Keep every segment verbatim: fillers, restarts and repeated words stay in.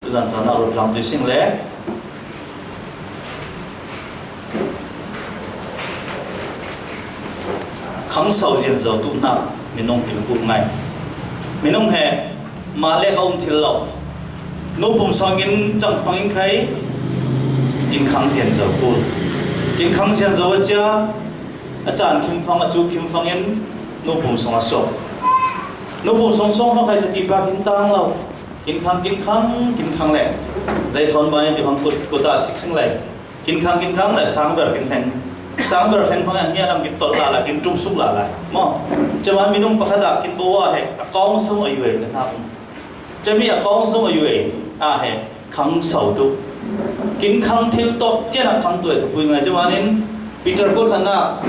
Zan chan a rut lang tui sing le. Khangso zian zo tu nak minung kin kul ngai. Minung he ma le ka um thil lo. Nu pum song in chang fang in khai kin khang zian zo kul. Kin khang zian zo a chia a chan khim fang a chu khim fang in nu pum song a sok. Nu pum song song fang khai cha ti pa kin tang lo. Kin khang, kin khang, kin khang le. Zai thon ba ti bang kut, kut a sik sing le. Kin khang, kin khang le sang ber kin khang. Sang ber khang phang an hia lam kin tot la la, kin tum suk la la. Mo. Chaman minung pakhat a kin bo a he. A kong sung a yue na na. Chami a kong sung a yue. A he. Khangso tu. Kin khang thil tot chen a khang tu e tu pui ngai chaman in Peter ko khana.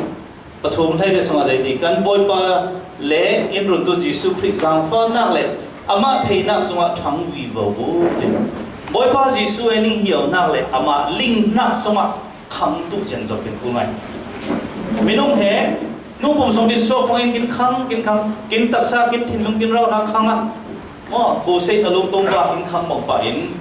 Pathum thei le sungah zei ti kan Bawipa le in runtu Jesu Khrih zangfahnak le amah theinak sungah thang vivo u ti. Bawipa Jesu he ning hiaunak le amah lingnak sungah khang tu zian zo kin kul ngai. Minung he nu pum song kin suak fangin kin khang, kin khang, kin taksa, kin thinlung, kin rauhnak khang ah. Maw, ko sei na lungtung ba kin khang mawk pah in.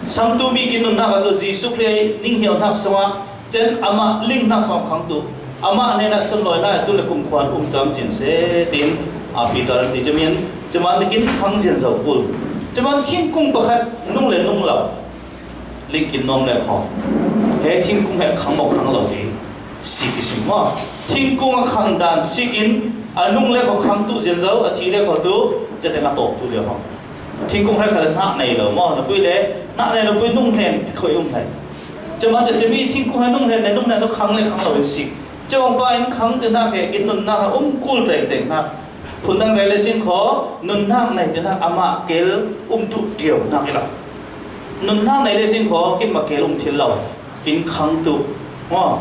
Sangtu mi kin nunnak a tu Jesu Khrih ning hiaunak sungah cen amah lingnak sungah khang tu. Amah hnenah sunlawina tu le kumkhuan um cam cin se tin a Peter ti camin. Caman kin khang zian zo kul. Caman thingkung pakhat nung le nung lo. Ling kin nong le kho. He thingkung he khang mawk khang lo ti. Sik i sim maw. Thingkung a khang dan sik in a nung le kho khang tu zian zo, a thi le kho tu, ca teng a tawk tu le kho. Thingkung he kha le hnah nei lo maw. Na pui le hnah nei lo pui nung hlen khoi um hlen. Caman ca cami thingkung he nung hlen le nung hlen lo khang le khang lo in sik. Caman pa in khang te hna he in nunnak a um kul teng teng hna. Phundang rel le sing kho nunnak nei te hna amah kel um tu ṭiau hna i lo. Nunnak nei le sing kho kin ma kel um thil lo. Kin khang tu. Maw.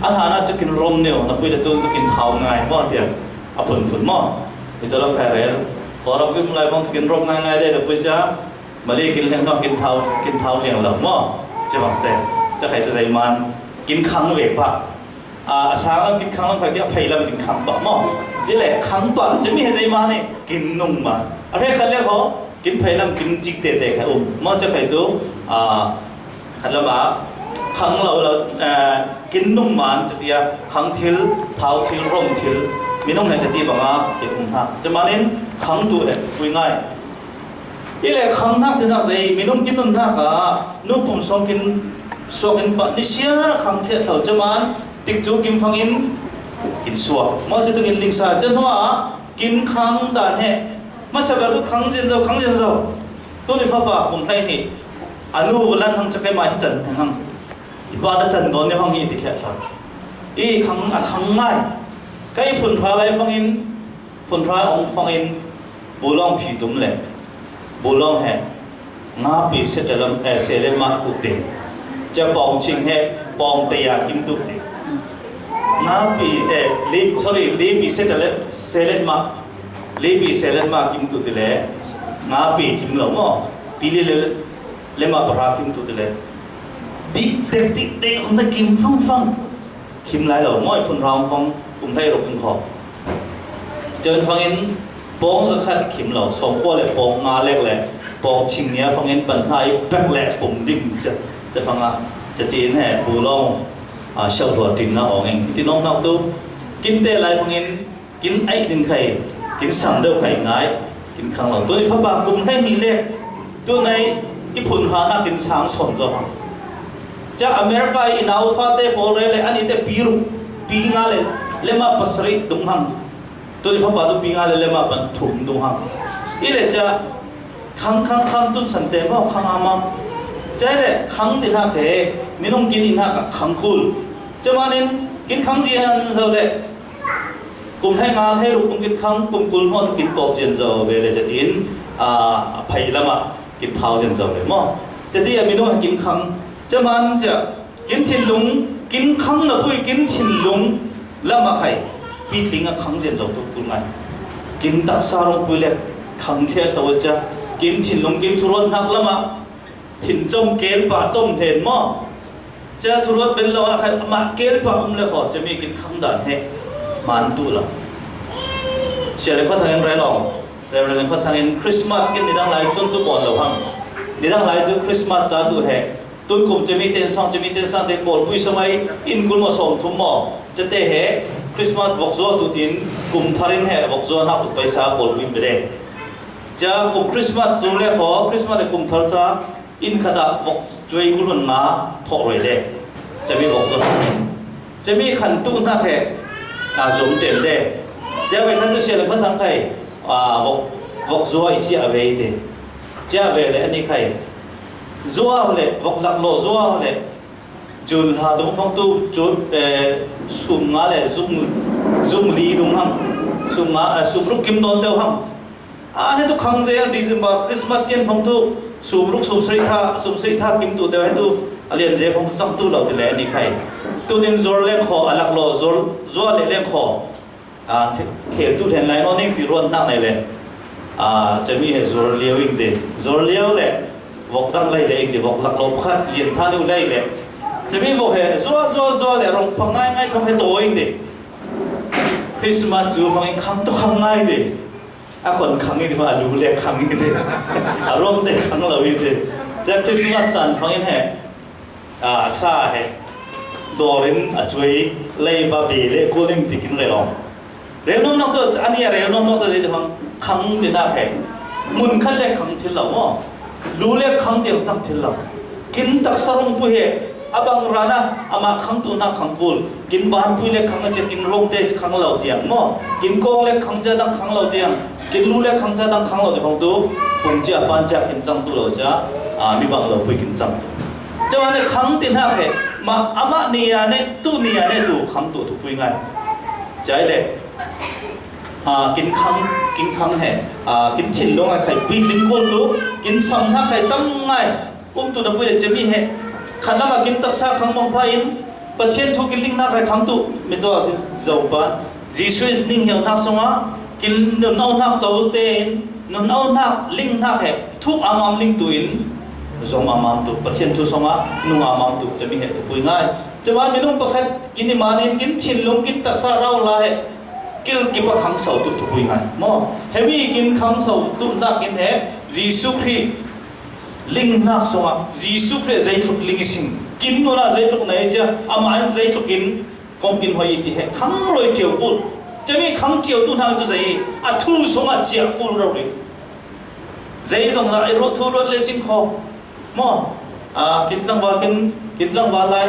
A hlan ah cu kin rom neu, na pui le tu tu kin thau ngai. Maw tiang. A phun phun maw. Hi tu lam khai rel. Kawlram kin lai vang tu kin rom ngai ngai de, na pui ca. Mali kin leng no kin thau, kin thau liang lo. Maw. Ci vang te. Ca khai tu zei man. Kin khang ve pah. A, a sang lam kin khang lam khai kia phei lam kin khang pah maw. Ti le khang pah. Cami he zei man ni. Kin nung man. A hre khat le kho. Kin phei lam kin cik te te khai um. Maw ca khai tu. A, Khat lam ah khang lo lo, eh, kin nung man ca ti a, khang thil, thau thil, rom thil, minung he ca ti bang a kin um hna. Ca man in khang tu he pui ngai. I le khang hnak ti nak zei, minung kin nun hnak ah, nu pum song kin suak in pah, ni sia khang thiat thlo, ca man, tik cu kin fang in kin suak. Maw ca tu kin ling sa, ca hnuah kin khang dan he, masa ber tu khang zin zo, khang zin zo. Tu ni fapa kum hlei ni. A nu lan hang ca keimah hi can hang. I pa na can dawn ni hang hi ti kheh thla. I khang a khang ngai. Kei phun hra lai fangin, phun hra ong fangin, bulong phi tum le. Bulong he. Nga pi se te lam, eh, se le ma tu te. Ca pawng ching he, pawng te ya kim tu te. Nga pi, eh, li, sorry, li pi se te le, se le ma. Li pi se le ma kim tu te le. Nga pi kim lo mo. Pi li le, le ma pahra kim tu te le. Dik tek dik tek hong ta kim fang fang. Kim lai lo, maw i phun hra hong fang, kum hlei ruk hong kho. Cun fangin pawng zakhat kim lo, sawmkua le pawng nga lek le pawng ching nia fangin pan hna i pek le pum dim ca, ca fang a, ca ti in he, bu lawng, a, siauhlua ṭin na awng in. Ti nawk hnak tu, kin te lai fangin, Kin aih ding khai, kin sang deuh khai ngai, kin khang lo. Tuni fapa kum hlei nih le, tunai i phun hra nak in sang sawn zo hang. Ca America i nau fate pawl rel le, ani te pi ruk, pi nga le, le ma pasarih dung hang. Tuni fapa tu pi nga le, le ma pan thum dung hang. I le ca khang, khang, khang tun san te mau, khang a mau. Ca i le khang ti hnak he, minung kin i hnak a khang kul. Ca man in, kin khang zian zo le, Kum hlei nga hlei ruk tung kin khang, kum kul hmawh tu kin tawp zian zo ve le, ca tiin, a, a phei lam ah kin thau zian zo ve maw? Ca ti a minung he kin khang, ca man cia, kin thinlung, kin khang na pui, kin thinlung lam ah khai, pitling a khang zian zo tu kul ngai. Kin taksa rong pui le khang thiat lo cia, kin thinlung, kin thuruat hnak lam ah, Thin com kel pah com hnen maw? Cia thuruat bel lo ah khan amah kel pah um le kho, cami kin khang dan he man tu lo. Sia le khuathang in rel awng. Reverend le khuathang in Christmas kin nidang lai tun tu pawn lo hang. Nidang lai tu Christmas ca tu he, tun kum cemi ten sang, cemi ten sang te pawlpui sung ai in kul maw sawm thum maw, cate he Christmas vok zaw tu tin kum thar in he vok zaw nak tu paisa pawlpui in pe de. Ca kum Christmas cu le khaw, Christmas le kum thar ca inn khat ah vok cuai kul hun nga thawh roi le. Cami vok zon. Cami khan tu hna khe, a, zom ten de. Cia ve khan tu sia le khan thang khai, a, vok, vok zua i cia ve te. Cia ve le ani khai. Zua le, vok lak lo zua le. Jun ha dung fang tu cu, eh, sum nga le zung, zung li dung hang. Sum nga, eh, sum ruk kim don deuh hang. A, he tu khang zia December, Christmas tian phong tu, sum ruk sum sei tha, sum sei tha kim tu deuh he tu, a lian zia phong tu cang tu lo ti le ni khai. Tu nin zor leng kho, a lak lo zor, zua le leng kho. A, khel tu hlen lai ngo ning ti ruan nak nai le. A, cami he zor liau ing de, zor liau le, vok dang lai le ing de, vok lak lo pakhat, lian tha deuh lai le. Cami vok he, zua, zua, zua le, rong pang ngai ngai thong he to ing de. Christmas cu fang in khang tu khang ngai de. A khon khang i ti ma, a lu le khang i ti. A rom te khang lo i ti. Cia Christmas caan fangin he, a, sa he, dawr in a cuai lei ba be le kul in tikin rel awm. Rel nuam nak tu, ani a rel nuam nak tu zei te fang khang ti nak he. Mun khat le khang thil lo maw. Lu le khang tiang cang thil lo. Kin taksa rung pu he, a bang rana, ama khang tu nak khang kul. Kin ban pui le khang a cia kin rong te khang lo tiang maw. Kin kong le khang cia dang khang lo tiang. Kin lu le khang cia dang khang lo te khong tu. Pung cia pan cia kin cang tu lo cia. A, mi bang lo pui kin cang tu. Cia wan le khang tin hak he. Ma, ama ni a ne, tu ni a ne tu khang tu tu pui ngai. Cia le. A, kin khang, kin khang he. A, kin thin lo ngai khai pui kin kul tu. Kin sam hak khai tam ngai. Kum tu na pui le cemi he. Khat lama kin taksa khang mong pha in, Pathian thu kin ling hnak he khang tu, mi tu a kin zo pa. Jesuh ning hiau hnak sunga, kin nun au hnak zo te in, nun au hnak ling hnak he, thuk amam ling tu in, zom amam tu, Pathian thu sunga, nung amam tu, cemi he tu pui ngai. Cema minung pakhat, kin iman in, kin thinlung, kin taksa rau la he, kil kipa khang sau tu, tu pui ngai. Maw, hemi kin khang sau tu nak in he, Jesuh Khrih Ling hnak sungah Jesuh Khrih zeitluk ling i sin, kin nunah zeitluk na i cia, amah in zeitluk in kong kin hoi i ti he khang roi ṭio kul. Cemi khang ṭio tu hna tu zei a thu sungah ciah kul rori. Zei zong ah i ruat thu ruat le sin kho. Maw? A, kin tlangval, kin, kin tlangval lai.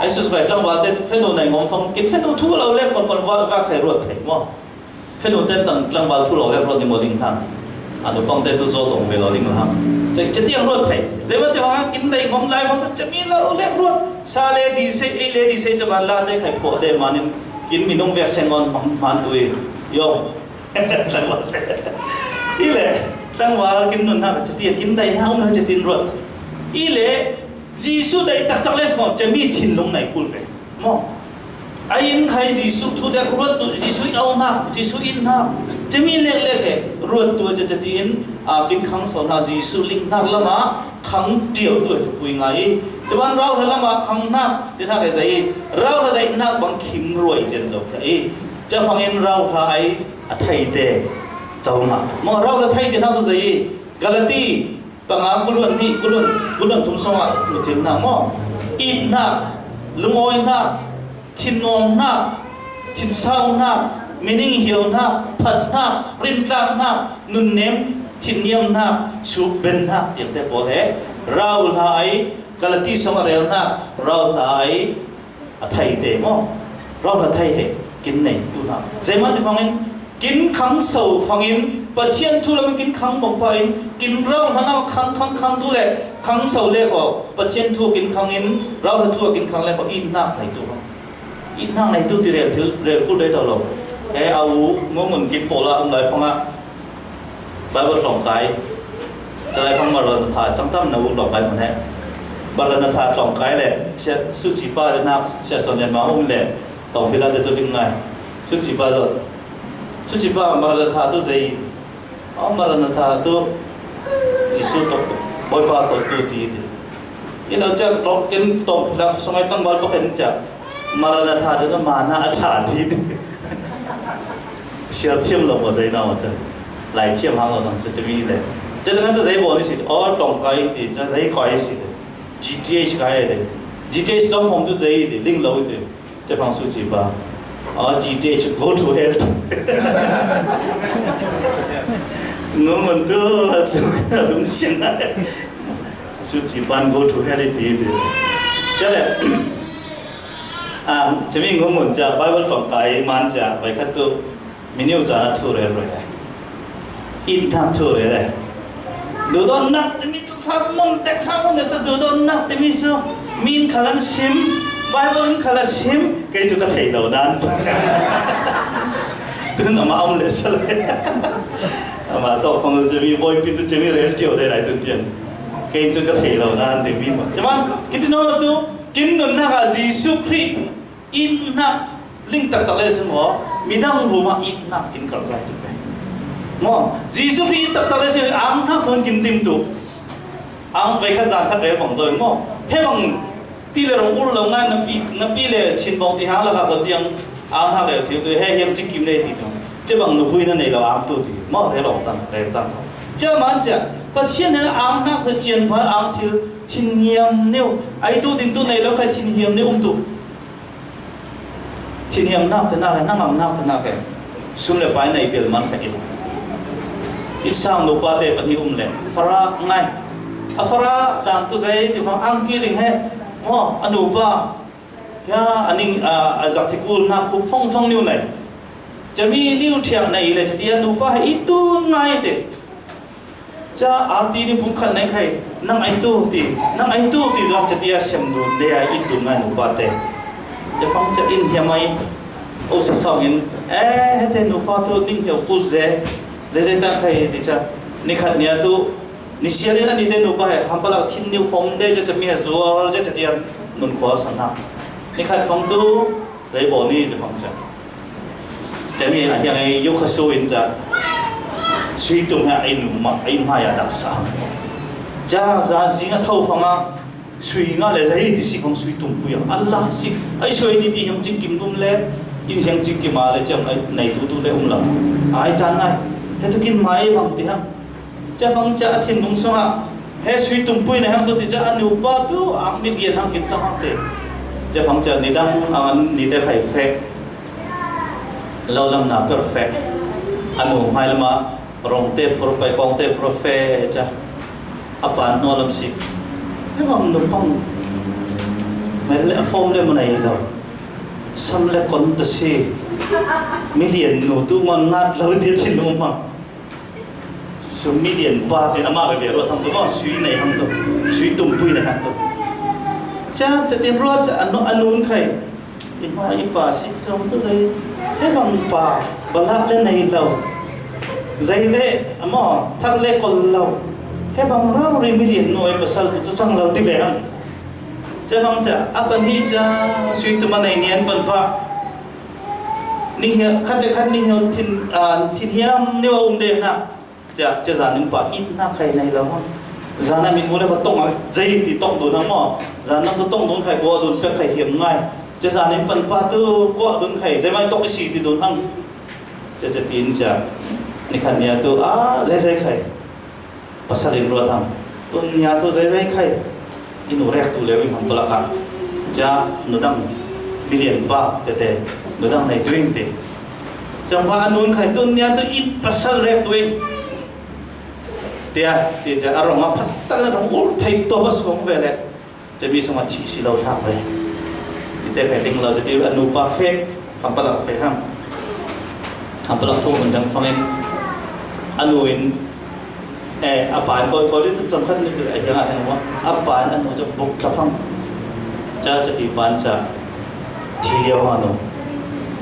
Ai sus vai tlangval te fenu nei ngom fang, kin fenu thu lo le kon kon va, va khai ruat thei. Maw? Fenu ten tang tlangval thu lo vek ruat ni maw ling hna. A nupang te tu zaw tong ve lo ling hna. Cek cek tiang ruat thei. Zei ma te hang kin dei ngom lai hang cemi lo lek ruat. Sa le di sei, ei le di sei cama la te khai phuah te manin kin minung vek sen ngon hman tu i. Yo. Tlangval. I le tlangval kin nun hna cek tiang kin dei hna um hna cek tin ruat. I le Jesuh dei taktak le smaw cemi thinlung nei kul ve. Maw? A in khai Jesuh thu dek ruat tu, Jesuh i au hna, Jesuh in hna. Cemi lek lek he ruat tu a cacati in, a kin khang sau hna Jesuh ling hnak lama khang ṭio tu a thupui ngai i. Cuman rau hna lama khang hna, ti hna he zei i. Rau hna dei hnak bang khim ruai zian zo kha i. Ca fang in rau hna ai a thei te. Cau hna. Maw rau hna thei ti hna tu zei i. Galati, Panga kuluan hnih, kuluan, kuluan thum sungah luthil hna maw? It hna, lungawi hna, thinnuam hna, thinsau hna, mining hiau hna, phat hna, rintlak hna, nunnem, thinniam hna, sukben hna, tiangte pawl he rau hna ai, Galati sungah rel hna, rau hna ai, a thei te maw? Rau hna thei he kin nei tu hna. Zeihmanh ti fangin kin khang so fangin Pathian thu lam kin khang bang pa in kin rau hna khang khang khang tu le khang so le kho Pathian thu kin khang in rau hna thu kin khang le kho in nak nei tu hang. In nak nei tu ti rel thil rel kul dai tau lo. He a u ngo mun kin pawl a um lai fang a Bible tlawngkai. Calai fang Maranatha, cangtam na u tlawngkai hmun he. Maranatha tlawngkai le, sia, suci pa nak, sia son yan ma um le, tawng phila te tu ling ngai. Suci pa zot. Suci pa Maranatha tu zei. Oh, Maranatha tu Jesu to, Bawipa to tu ti ti. Ino cia tlawng kin tawng phila song ai tlangval pakhat cia. Maranatha te mana a tha ti ti. Siar thiam lo maw zei na maw te. Lai thiam hang lo nang cacami le. Cetana ca zei bawl i si, aw, tawng kai ti, ca zei kai i si te. G T H kai te. G T H tawng hom tu zei te, ling lo te. Ca fang su ci ba. Aw, G T H go to hell. Ngu mun tu, lung sin na. Su ci ban go to hell i ti te. Ca le. Ah, ca mi ngu mun ca, Bible tawng kai man ca, vai khat tu. Miniu ca thu rel rel. Itna thu rel. Duhdawtnak timi cu sermon tek, sermon tek cu duhdawtnak timi cu min khalan sim, Bible in khalan sim, kei cu ka thei lo nan. Tun amah um le sa le. Amah tawk fang cemi, bawi pin tu cemi rel ṭio dei lai tun tian. Kei cu ka thei lo nan timi maw. Cuma, kiti no tu, kin nunnak ah Jesuh Khrih Itnak ling taktak le si maw, midang vumah itnak in karhzai tuk ve. Maw, Jesuh Khrih it taktak le si, ang hnak thawn kin tim tuk. Ang veikhat zan khat rel bang zoi maw. He bang ti le rong ul lo ngai, ngapi, ngapi le chin bawng ti hang lakah ko tiang ang hnak rel thil tu he hiang cik kim le ti tu. Cia bang nupui na nei lo ang tu ti. Maw, rel awng tang, rel tang. Cia man cia, Pathian he ang hnak thawn cian phan ang thil thinhiam neu. Ai tu ding tu nei lo khai thinhiam neu um tu. Thinhiamnak te nak he, hnangamnak te nak he, sum le pai nei bel man kha i lo. I sang nupa te pahnih um le, fara ngai. A fara dan tu zei ti fang ang ki ring he. Maw, a nupa. Kya a ning, a, a zak thikul hnak khup fong fong niu nei. Cami niu thiang nei le, cati a nupa he i tu ngai te. Ca arti ni pum khat nei khai, nang ai tu ti, nang ai tu ti zong ca tia sem dun, de ai it dun ngai nupa te. Ca fang ca in hiam ai, o sa sawng in, eh, hete nupa tu ning hiau kul ze, ze ze tang khai ti ca, ni khat nia tu, ni sial in ani te nupa he, hampalak thin niu fong de ca ca mi he zuar ze ca tia nun khua sa na. Ni khat fang tu, Zei baw ni ti fang ca. Cami a hiang ei yu kha su in ca. Sui tum he ei nu ma, ei hmai a dak sa. Ca za zing a tho fang a. Sui nga le zei ti si fang sui tum pui a. Allah si. Ei sui ni ti hiang cik kim dum le. In hiang cik kim a le cam ei nei tu tu le um lam. Ai can ngai. He tu kin mai bang ti hang. Cia fang cia a thinlung sungah he sui tumpui na hang tu ti cia a nupa tu ang mi lian hang kip cang hang te. Cia fang cia nidang ang an ni te khai fek. Lo lam na perfect. A nu hmai lama rong te phur pai kong te phur fe cia. A pan hnuah lam si. He bang nu pang. Mel le a fom le manai lo. Sam le kon ta si. Mi lian nu tu ngon ngat lo ti thinlung mang. Sui milian pa tin amah ve ve ruat hang tu maw, sui nei hang tu, sui tumpui nei hang tu. Cia, cia tin ruat, cia a nu, a nun khai. I hma i pa si cawng tu zei, he bang pa, balak le nei lo. Zei le, a maw, thak le kol lo. He bang rau ri milian nu ei pasal tu cacang lo ti ve hang. Cia bang cia, a pan hi cia, sui tu ma nei nian pan pa. Ning hiam, khat le khat ning hiam thin, ah, thin hiam neu a um de hna. Cia, cia zan in pa it hna khai nei lo hang. Zan a mi mu le va tong a, zei ti tong dun hang maw. Zan a tu tong dun khai kua dun pek khai hiam ngai. Cia zan in pan pa tu kua dun khai, zei mai tong i si ti dun hang. Cia, cia tin cia. Ni khat nia tu, ah, zei zei khai. Pasal in ruat hang. Tun nia tu zei zei khai. I nu rek tu leu i hmang palak ah. Cia nudang milian pa tete nudang nei tu in ti. Cia pa a nun khai tun nia tu i pasal rek tu in. Tia, tia cia a rong a phat tal a rong ul thei to ba suang ve le. Cia mi sung a thi si lo thak ve. I te khai ling lo cia ti a nu pa fe. Hampalak fe hang. Hampalak thu hun dang fangin a nu in, eh, a pa in koi koi li tu cam khat ni tu a hiang a hiang wa. A pa in a nu cu buk tla phang. Ca ca ti pan ca thi liau a nu.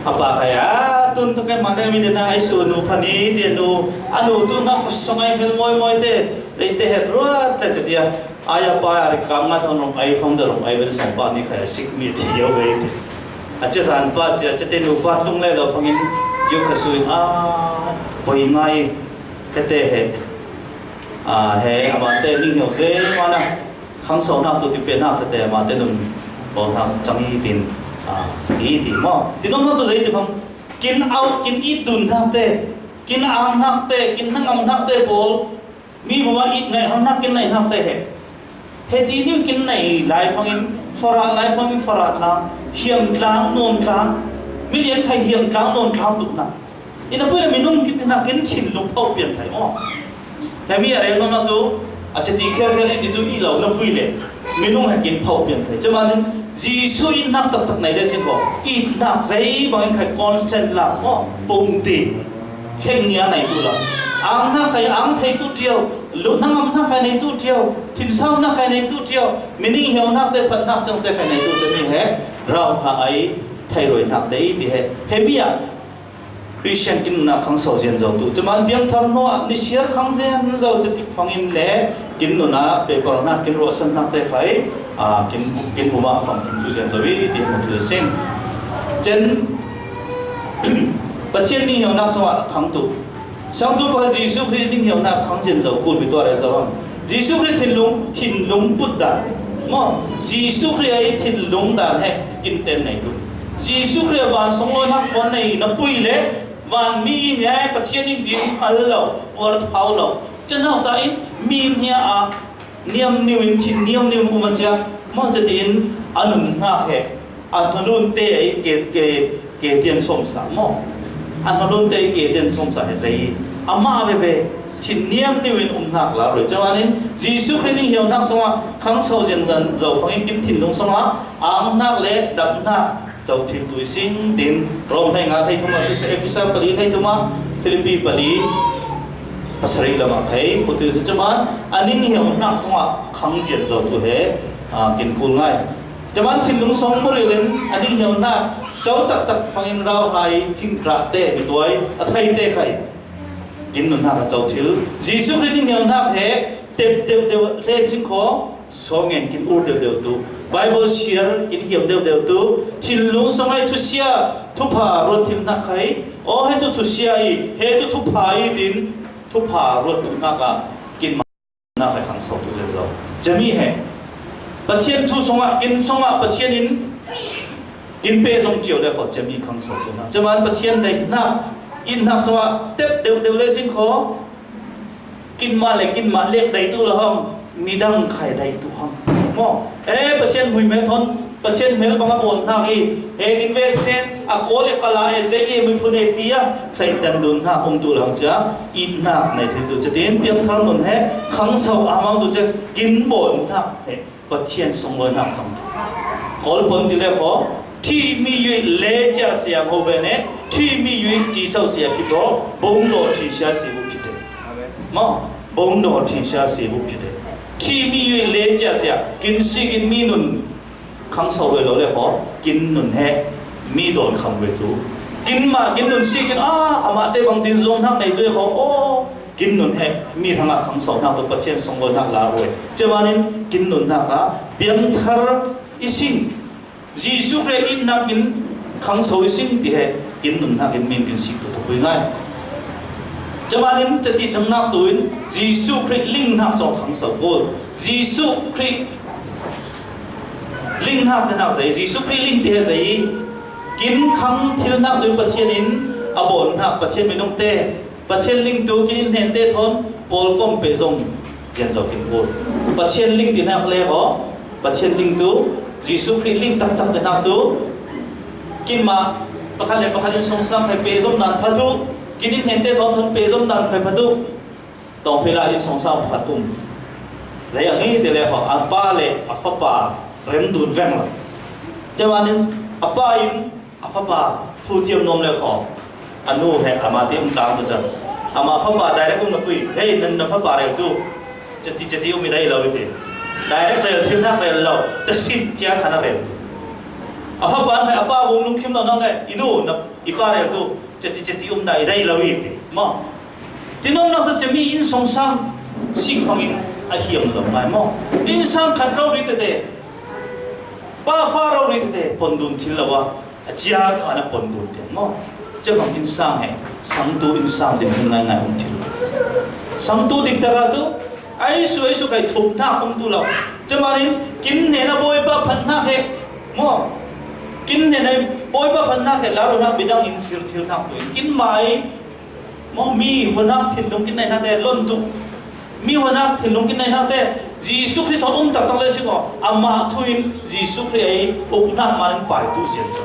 A pa khai a tun tu kai ma le mi le na ai su nu pha ni ti a nu. A nu tu na khosong ai mel moi moi te. Lei te het ruat le ca ti a. Ai a pa a rik kam ngat hong rong ai fong da rong ai vel song pa ni khai a sik mi thi liau ve. A cia zan pa cia cia te nu pa tlung le lo fangin yu kha suin a poi ngai he te he. A he ama te ning hiau ze mana khang so nak tu ti pe nak te te ama te nun bawm nak cang i tin a i ti maw. Ti nong tu zei ti fang kin au kin i dun nak te kin ang nak te kin nangam nak te pawl Mi buma it ngaihharnak kin neihnak te he. He ti ning kin nei lai fangin, farah lai fangin, farah tlang, hiam tlang, nuam tlang, milian khai hiam tlang, nuam tlang tukna. Ina pui le minung kin tina kin thinlung phau pian thai maw. He mi a rel nona tu, a chati kher kher i ti tu i lo na pui le. Minung he kin phau pian thai. Chamanin, Jesu itnak taktak nei le sin ko. Itnak zei bangin khai constant la maw. Pung ti. Khen nia nei tu la. Ang na khai ang thei tu tiau. Lu nang am na khai nei tu tiau. Thinsau na khai nei tu tiau. Mining hiau nak te phat nak chang te khai nei tu chami he. Rau na ai thai roi nak te i ti he. He mi a. Christian kin nunah khangso zian zo tu. Cuman piangthar hnuah nisiar khang zian zo cutik fangin le kin nunah paper hnak kin ruahsan hnak te khai, aa, kin, kin buma kham kim tu zian zo i ti hmu tu sin. Cen Pathian ning hiaunak sungah khang tu. Sangtu pa Jesuh Khrih ning hiaunak khang zian zo kul mi tuar e zo ang. Jesuh Khrih thinlung, thinlung put dan. Maw, Jesuh Khrih ai thinlung dan he kin ten nei tu. Jesuh Khrih a van song lo nak thon nei na pui le van mi in he Pathian in din hal lo, puar thau lo. Chan hau ta in mi in he a niam niu in thin niam niu um a chia. Maw, cha ti in a nun hnak he. A hnalun te ai ke, ke, ke tian sawm sa maw. A hnalun te ai ke tian sawm sa he zei. Amah veve thin niam niu in um hnak la roi. Cuan in Jesuh Khrih ning hiau hnak sungah khang so zian dan zo fangin kin thinlung sungah ang hnak le dap hnak zo thil tu i sing din Rom hlei nga hlei thuma tu se Efesa pali hlei thuma Filipi pali pasarih lamah khai putu cuman a ning hiau hnak sungah khang zian zo tu he, ah, kin kul ngai. Cuman thinlung song muril in a ning hiau hnak co taktak fangin rau hai thing rah te mituai a thai te khai. Kin nun hnak a co thil. Jesuh Khrih ning hiau hnak he tep deuh deuh hle sing kho. Song ngen kin ur deuh deuh tu. Bible share kin hiam deuh deuh tu. Thinlung song ai thusia thupha ruat thil hnak khai. O he tu thusia i, he tu thupha i tin thupha ruat tu hnak a kin na khai khang so tu zel zo. Cemi he. Pathian thu songah, kin songah Pathian in kin pe zong cio le kho cemi khang so tu na. Ceman Pathian dai na, in hnak songah tep deuh deuh le sin kho. Kin mah le kin mah lek dai tu la hong. Midang khai dai tu hong. Maw. Eh, Pathian hui me thon. Pathian mel bang a bawn hnak i, he in vek sen, a kawl e kala e zei e miphun e ti a, tlaih dan dun hnak um tu lang cia, it hnak nei thil tu cia tin, piangthar nun he, khang so a mang tu cia, kin bawn hnak he, Pathian song lo hnak cang tu. Kawl pon ti le kho, thi mi yui le cia siam ho be ne, thi mi yui ti so sia ki do, bong lo thi sia si bu ki te. Maw, bong lo thi sia si bu ki te. Thi mi yui le cia sia, kin si kin mi nun, khang so ve lo le kho, kin nun he, mi dawn kham ve tu. Kin mah, kin nun si kin, ah, amah te bang tin zong hnak nei tu le kho, oh, kin nun he, mi hrangah khang so hnak tu Pathian song lo hnak la ruai. Ceman in, kin nun hnak ah, piangthar i sin, Jesuh Khrih in hnak in khang so i sin ti he, kin nun hnak in min kin si tu tu pui ngai. Ceman in, cati hnak tu in, Jesuh Khrih ling hnak so khang so kul. Jesuh Khrih ling hnak te hnak zei, Jesuh Khrih ling te zei, kin khang thil hnak tu Pathian in a bawn hnak Pathian minung te, Pathian ling tu kin in hnen te thon, pawl kom pe zong kian zo kin kul. Pathian ling ti hnak le ho, Pathian ling tu, Jesuh Khrih ling taktak te hnak tu, kin mah pakhat le pakhat in song sang khai pe zong nan pha tu, kin in hnen te thon thon pe zong nan khai pha tu. Tawng phei lai in song sang pakhat um. Lei a ngei te le kho, a pa le a fapa rem dun veng lo. Ceman in a pa in a fapa thu tiam nuam le kho. A nu he ama te um tlang tu cang. Ama fapa direct um na pui. Hei, nan na fapa rel tu. Cati cati um i dai lo i te. Direct rel thil hnak rel lo. Ta sin cia khan a rel tu. A fapa he a pa vung lungkhim lo nang le. I nu na i pa rel tu. Cati cati um na i dai lo i te. Maw. Tinawmnak cu cemi inn sawngsang sik fangin a hiam lo ngai maw? Innsang khat rori tete, pa fa rori tete, pondun thil lo a, a cia khan a pondun tiang maw? Cemang innsang he, sangtu innsang din hun ngaingai um thil. Sangtu diktak ah tu, aisu aisu kai thup hna um tu lo. Cemanin kin hnen a bawipa phat hna he maw? Kin hnen a bawipa phat hna he, lau hna midang in sir thil thang tu in kin mai Maw mi hunak thinlung kin neihnak te lon tuk. Mi huanak thinlung kin nei nakte, Jesu Khrih thawn um taktak le sing kho, amah thu in Jesu Khrih ei uknak man in pai tu zian zo.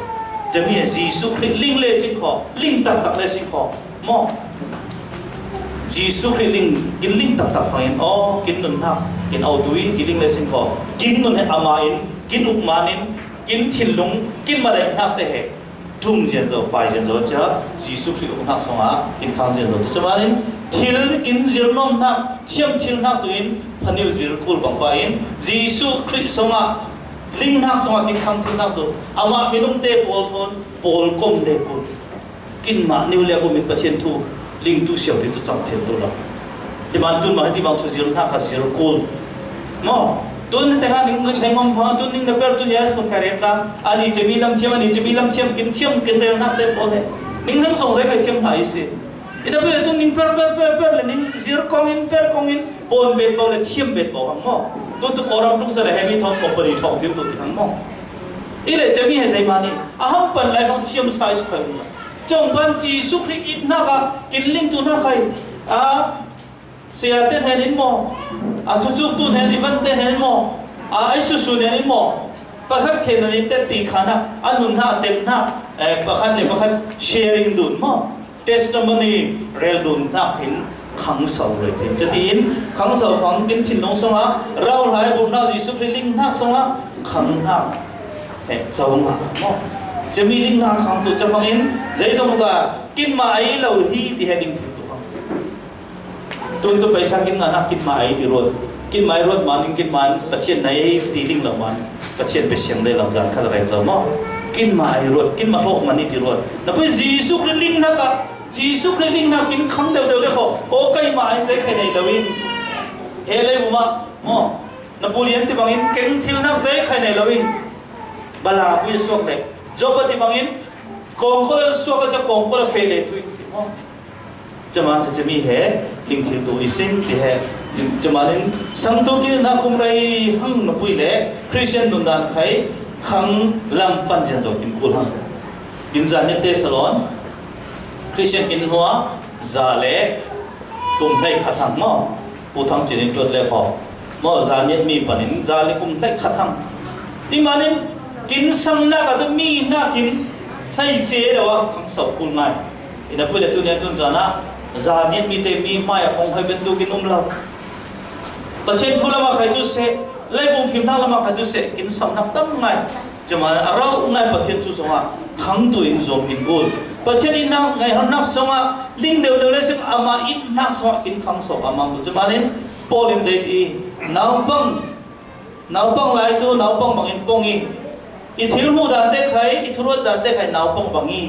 Cami he Jesu Khrih ling le sing kho, ling taktak le sing kho. Maw? Jesu Khrih ling, kin ling taktak fangin, aw, kin nunnak, kin autu i, kin ling le sing kho. Kin nun he amah in, kin uk man in, kin thinlung, kin madaih nakte he. Tum zian zo, pai zian zo cia, Jesu Khrih uknak song a, kin khang zian zo. Tu camanin, thil kin zir nuam nak, thiam thil nak tu in, phanil zir kul bang pa in, Jesu Khrih song a, ling nak song a, kin khang thil nak tu. Amah minung te pawl thawn, pawl kom le kul. Kin mah niu le kul min Pathian thu, ling tu siau ti tu cam thil tu lo. Ciman tun mah hiti bang thu zir hna kha zir kul. Maw? Tun tengah ning hleng om fa, tun ning na per tun ya sun kha re tla. Ani cemi lam thiam, ani cemi lam thiam, kin thiam, kin rel nak te pawl he. Ning hleng song zai khai thiam hna i si. Ina pe tun ning per, per, per, per le, ning zir kong in, per kong in, bon bet bo le, thiam bet bo hang maw. Tun tu koram tung sa le, hemi thong company thong thil tu ti hang maw. I le cemi he zai mani. Aham pan lai bang thiam sai su khai maw. Cong pan Jesu Khrih it hna kha, kin ling tu hna khai. A, Sia te hnen in maw? A, thucuk tu hnen, i van te hnen maw? A, ai susu hnen in maw? Pakhat khen an i tet ti khan a, a nun hna, a tem hna, eh, pakhat le pakhat sharing dun maw? Testimony rel dun hna khin khang sau le tin. Catiin khang sau fang kin thinlung song a, rau hlai buk hna Jesu Khrih ling hna song a, khang hna. He, cau nga maw? Cami ling hna khang tu ca fangin, zei zong za, kin ma ai lo hi ti he ding thil tu khang. Tun tu paisa kin ngah nak kin ma ai ti ruat. Kin ma ai ruat man in kin man Pathian na ei ti ling lo man. Pathian pe siang dei lo zan khat reng zo maw. Kin ma ai ruat, kin ma hlawh man i ti ruat. Na pui Jesu Khrih ling nak a, Jesu Khrih ling nak kin khang deuh deuh le kho. Aw kai ma ai zei khai nei lo in. He lei bu ma maw. Na pu lian ti bangin keng thil nak zei khai nei lo in. Bala pui suak le. Job a ti bangin kong ko le suak a ca kong ko le fe le tu in ti maw. Cama cacami he, ling thil tu i sin, ti he, cama ling sang tu ki na kum rei hang na pui le, Christian dun dan khai, khang lam pan zian zo kin kul hang. In zan ne te salon, Christian kin hua, za le, kum hei khat hang maw, pu thang cin in tuat le kho. Maw, za niat mi panin, za le kum hlei khat hang. Ti manin, kin sang nak a tu mi nak in, hlei ce lo a, khang sau kul ngai. Ina pui le tu niat tun zan a, za niat mi te mi hmai a kong hoi ben tu kin um lo. Pathian thu lama khai tu se, lei bung fim nak lama khai tu se, kin sam nak tam ngai. Cuma a rau ngai Pathian thu song a, khang tu in zom kin kul. Pathian in nak ngai hon nak song a, ling deu deu le sing ama in nak song a, kin khang sau amang tu. Cuma nin, Paul in zei ti, naupang, naupang lai tu, naupang bangin pong i. I thil hmuh dan te khai, i thuruat dan te khai, naupang bang i.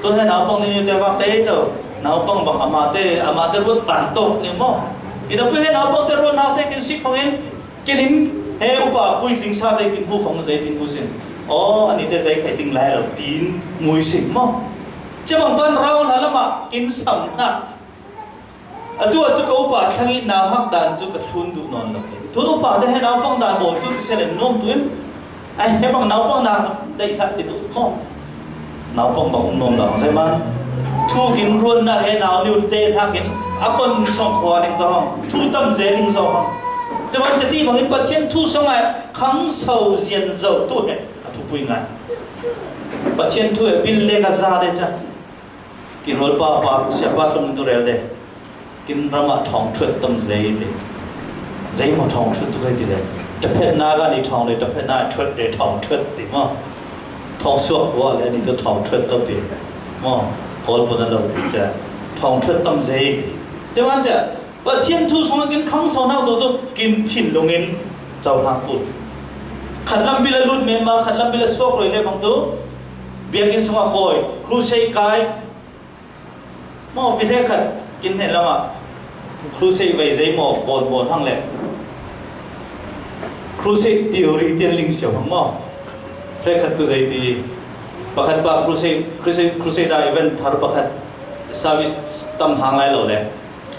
Tu he naupang ni te vak te to, naupang bang ama te, ama te ruat ban to ni mo. I da pu he naupang te ruat nak te kin sik fangin, kin in he upa pui tling sa te kin pu fang zei tin pu sin. O, ani te zei khai ting lai lo tin mui sin mo. Cemang ban rau na lama kin sam na. Atu a cu ka upa thlang i nauhak dan cu ka thlun duh nawn lo. Tun upa te he naupang dan bawl tu ti selen nuam tu in. Ai, he bang naupang dan dei hlah ti tu maw? Naupang bang um nawn lo. Zei man? Thu kin ruan na he nau niu te thak in a kon song khua ding zo hang. Thu tam ze ling zo hang. Zei man cati bang in Pathian thu song ai khang sau zian zo tu he a thupui ngai. Pathian thu he bil le ka za de ca. Kin rual pa, pa, siapa tlung tu rel de. Kin rama thong thuat tam zei de. Zei ma thong thuat tu kai ti le. Ta phet na ga ni thong de, ta phet na thuat de thong thuat ti ma. Thong suak kua le ni tu thong thuat lo ti. Ma, kol pun lo ti cha. Thong thuat tam zei ti. Cha man cha. Pathian thu song kin khang sau nau tu tu kin thin lungin cau hna kul. Khat lam bil a lut men ma, khat lam bil a suak roi le bang tu. Biakin song a koi, crusade kai. Maw, pi he khat kin he lama. Crusade vai zei maw, bon bon hang le. Crusade theory tian ling siau hang maw. He khat tu zei ti. Pakhat pa crusade, crusade, crusade a event thar pakhat service tam hang lai lo le.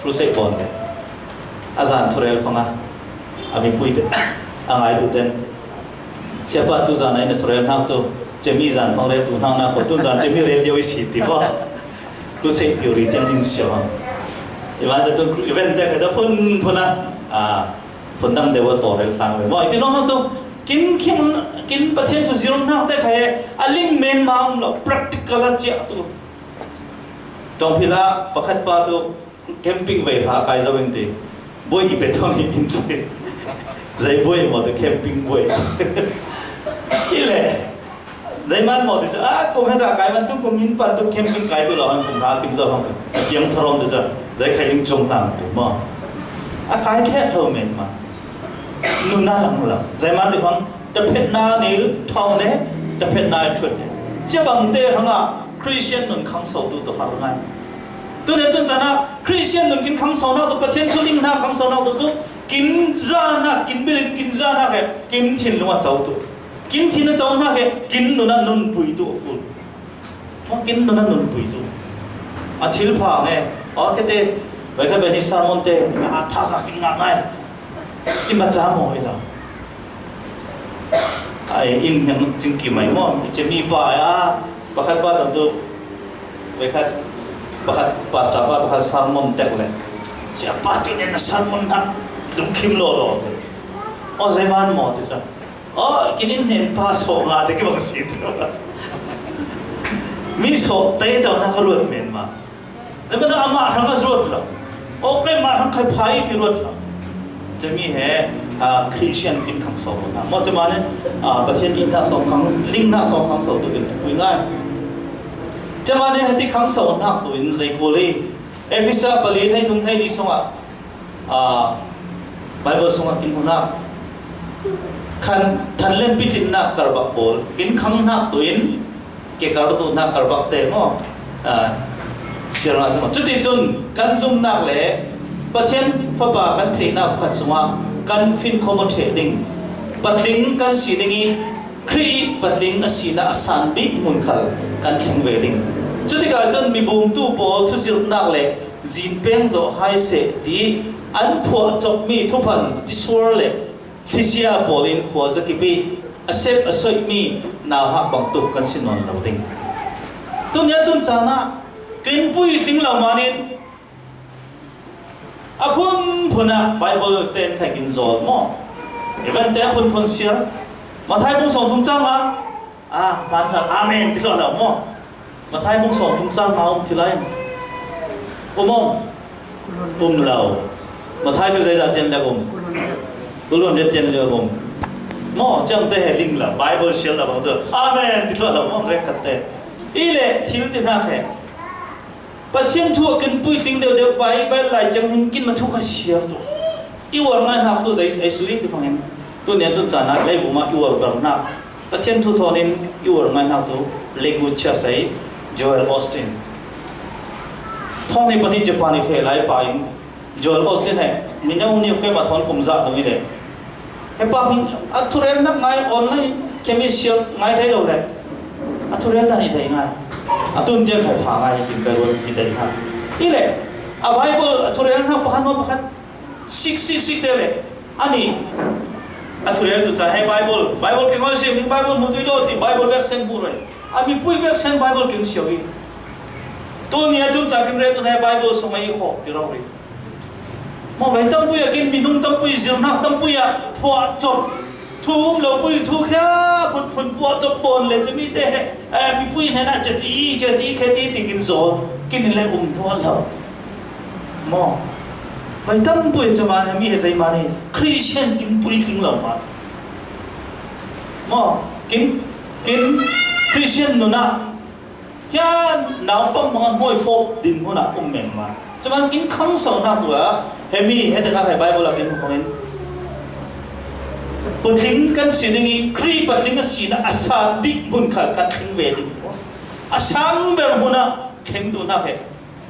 Crusade bon le. A zan thurel fanga. A mi pui te. A ngai tu ten. Siapa tu zan ai na thurel hang tu. Cemi zan fang rel tu hang na ko tu zan cemi rel yo isi ti ba. Crusade theory tiang ding siapa. Iman te tu event te kha ta phun phun a, a, phun dang deuh a tawh rel tlang ve. Maw, i ti nuam nuam tu, kin, kin, kin Pathian thu zirnak te kha he, a ling men mang lo, practical a ciah tu. Tawng phila pakhat pa tu, camping vei hra kai zo in ti. Buai i pe thong hi in ti. Zei buai maw tu camping buai. I le. Zei man maw tu cu, a, kum he za kai man tu, kum in pan tu camping kai tu lo, an kum hra kim zo hong. Piang tharom tu cu, zei khai ling cung hlang tu maw. A kai khet lo men ma. Nuna lang lo. Zei man tu hong, ta phet na ni thong ne, ta phet na thut ne. Cia bang te hanga Christian nun khang so tu tu har ngai. Tu ne tun zana Christian nun kin khang so na tu, Pathian thu ling na khang so na tu tu, kin za na, kin bil kin za na ke, kin thin lung a cau tu. Kin thin a cau na ke, kin nun a nun pui tu a kul. Hong kin nun a nun pui tu. A thil pha nge, aw ke te, vai kha beni sermon te, a tha sa kin nga ngai. Ti ma ca maw i lo. Ai, in hiam cing ki mai maw, i ce mi pa a, pakhat pa tu, vai khat, pakhat pastor pa, pakhat sermon tek le. Sia pa tu ne na sermon na, lungkhim lo lo. Aw, zei man maw ti ca. Aw, kin in hnen pa sawh nga te ki bang si tu. Mi sawh te tau na ka ruat men ma. Zei man amah hrang a ruat lo. Aw, keimah hrang khai phai ti ruat lo. Cami he, a, Christian kin khang so lo na. Maw cama ne, a, Pathian in hna sawng khang, ling hna sawng khang so tu kin pui ngai. Cama ne heti khang so hnak tu in zei kul i. Efesa pali hei thum hei li sungah, a, Bible sungah kin hmuhnak, khan thanlen pitlinnak karbak pawl, kin khang hnak tu in, ke kar tu hnak karbak te maw, a, siar hna sungah. Cuticun kan zumhnak le Pathian Fapa kan theihnak pakhat sungah kan fin khawm aw ṭheh ding, patling kan si ding i, Khrih i patling a sinak a san bik hmun khal kan thleng ve ding. Cutikah cun mibumtu pawl thuzirhnak le zin peng zawh hai seh ti an phuah cawkmi thuphan tisuar le thlisia pawl in khuazakip i a sep a soihmi nauhak bangtuk kan si nawn lo ding. Tuni a tun caan ah kin puitling lo manin a phunphun ah Bible tein khai kin zawl maw? Event te a phunphun siar. Matthai bung sawmthum cang ah, ah, hman hal, amen ti lo lo maw? Matthai bung sawmthum cang ah um ti lai. Um maw? Um lo. Matthai tu zeidah tian le um? Kulun ret tian le um. Maw, ciang te he ling lo. Bible siar lo bang tu. Amen ti lo lo maw? Rek kat te. I le thil ti hna he. Pathian thu a kan puitling deuhdeuh Bible lai ciang hin kin ma thu kha siar tu. I uar ngai hnak tu zei ei sui ti fangin. Tu nia tu caan ah leivum ah i uar ber hnak. Pathian thu thawn in i uar ngai hnak tu leigut chia sei Joel Osteen. Thong ni pahnih Japan i feh lai pa in Joel Osteen he, mi neu ni keimah thawn kum zah dung i le. He pa hming, a thurel nak ngai online kemi sial ngai thei lo le. A thurel na i thei ngai. A tun tiang khai pha ngai i tin ka ruat i thei kha. I le, a Bible a thurel nak pakhat ma pakhat. Sik, sik, sik te le. Ani, a thurel tu ca he Bible, Bible ke ngoi sim, Bible mu tui lo ti, Bible version bu roi. A mi pui version Bible ke sial i. Tu ni a tun ca kim re tu he Bible song ai kho ti rau ri. Maw vai tampui a kin minung tampui zirnak tampui a phuah cop. Thu um lo pui thu khia phun phun phuah cop bon le cami te he, eh, mipui hnen a ceti, ceti, kheti ti kin zawl. Kin le um phuah lo. Maw vai tampui cama he mi he zei mani Christian kin puitling lo ma. Maw kin, kin Christian nuna Kha naupang hmang hmuai fawp dinhmun ah um men ma. Cuman kin khangso nak tu ah, hemi, heti kha khai Bible ah kin hmuh khawngin. Patling kan si ding i, Khrih patling a sinak a san bik hmun khal kan thleng ve ding. A sang ber hmun ah thleng tu nak he.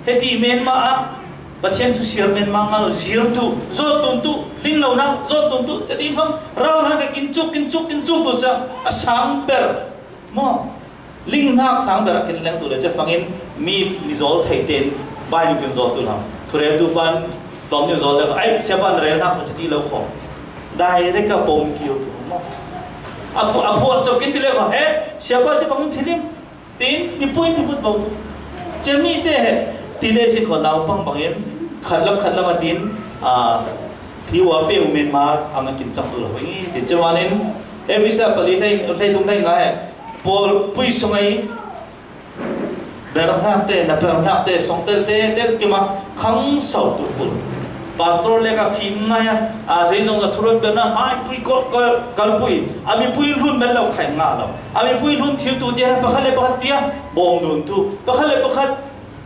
Heti men ma ah, Pathian thu siar men ma ngal lo, zir tu, zot tun tu, ling lo nak, zot tun tu, teti fang, rau nak kin cuk, kin cuk, kin cuk tu ca, a sang ber. Maw, ling hnak sang ber ah kin leng tu le, cefangin mi, mi zawl thei tein bai nih kin zawl tu hna. Thurel tu pan tlawm nih zawl le, ai, siapa na rel hnak ma ti lo kho. Direct a pom kio tu maw. A phu, a phu a cop kin ti le kho, he, siapa cefangin thilim. Tin, mi pui ti vut bau tu. Cemi te he, ti le si kho naupang bangin. khat lam khat lam a tin, a, hi ua pe u men ma a nga kin chang tu lo hi ti che manin, Efesa pali hlei, hlei thum hlei nga he, Paul pui sung ai, ber hnak te, na ber hnak te, song tel te, tel kima, khang sau tu kul. Pastor le ka fim ngai a, a, zei zong a thuron ber na, ai pui kol, kal, kal pui, a mi pui hlun men lo khai nga lo. A mi pui hlun thil tu tia, pakhat le pakhat tia, bawng dun tu, pakhat le pakhat,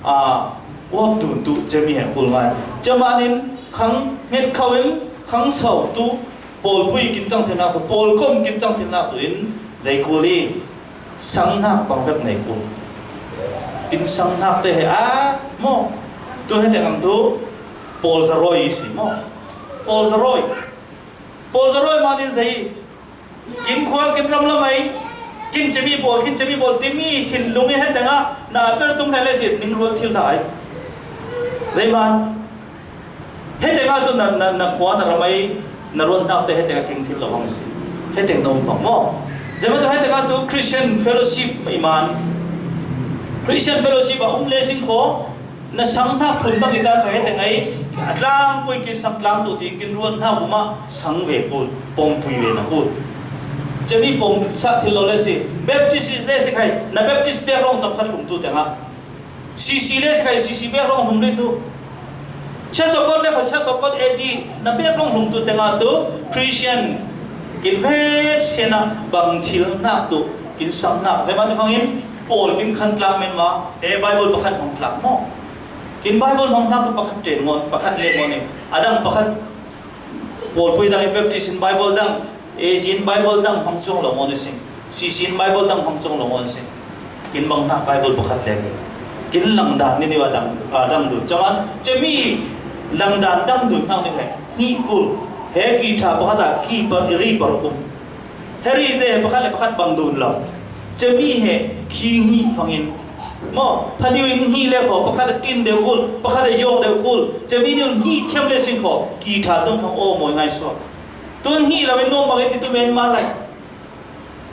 a, uap dun tu, che mi he kul ngai. Che manin, khang nget khau in, khang sau tu, Paul pui kin chang thil nak tu, Paul kom kin chang thil nak tu in, zei kul i, sang hnak bang vek nei kul. Kin sang hnak te he a, mo, tu he te ngang tu, Paul zaroy i si, mo. Paul zaroy. Paul zaroy manin zei, kin khua, kin ram lam ai, kin che mi Paul, kin che mi Paul, ti mi thinlung i he te nga, na per tum he le si, ning rual thil hna ai. Zei man, Hei tengah tu na, na, na khua na ramai na ruat nak te hei tengah king thil lo hang si. Hei teng na um pang maw. Zeima tu hei tengah tu Christian fellowship i man. Christian fellowship a um le sing kho. Na sang hnak phun tang i ta kha hei tengah i a tlang pui ki sang tlang tu ti kin ruat hnak um a sang ve kul, pong pui ve na kul. Cemi pong sa thil lo le si. Baptist le si khai. Na Baptist pek rong cham khat hum tu tengah. C C le si kai, C C bek rong hum rih tu. Church of God le kho, Church of God A G, na bek rong hum tu tengah tu, Christian, kin ve sian a bang thil nak tu, kin sang nak. Ve man hong in, Paul kin khan tlang men ma, e Bible pakhat hong tlang maw. Kin Bible hong tlang tu pakhat ten ngon, pakhat le ngon in. Adang pakhat Paul pui dang in Baptist in Bible dang, A G in Bible dang hong chong lo ngon sing. C C in Bible dang hong chong lo ngon sing. Kin bang nak Bible pakhat le kin. Kin lang dan ni ni wa dang, ah, dang du. Chaman, cemi lang dan dang du nang ni he. Ni kul. He ki tha pakhat la ki par ri par kum. He ri te pakhat le pakhat bang dun lo. Cemi he khi ngi fangin. Maw, phadiu in ngi le kho, pakhat a tin deuh kul, pakhat a yawk deuh kul. Cemi niu ngi thiam le sing kho, ki tha tung fang aw mawi ngai suak. Tun ngi lo in nuam bang i ti tu men ma lai.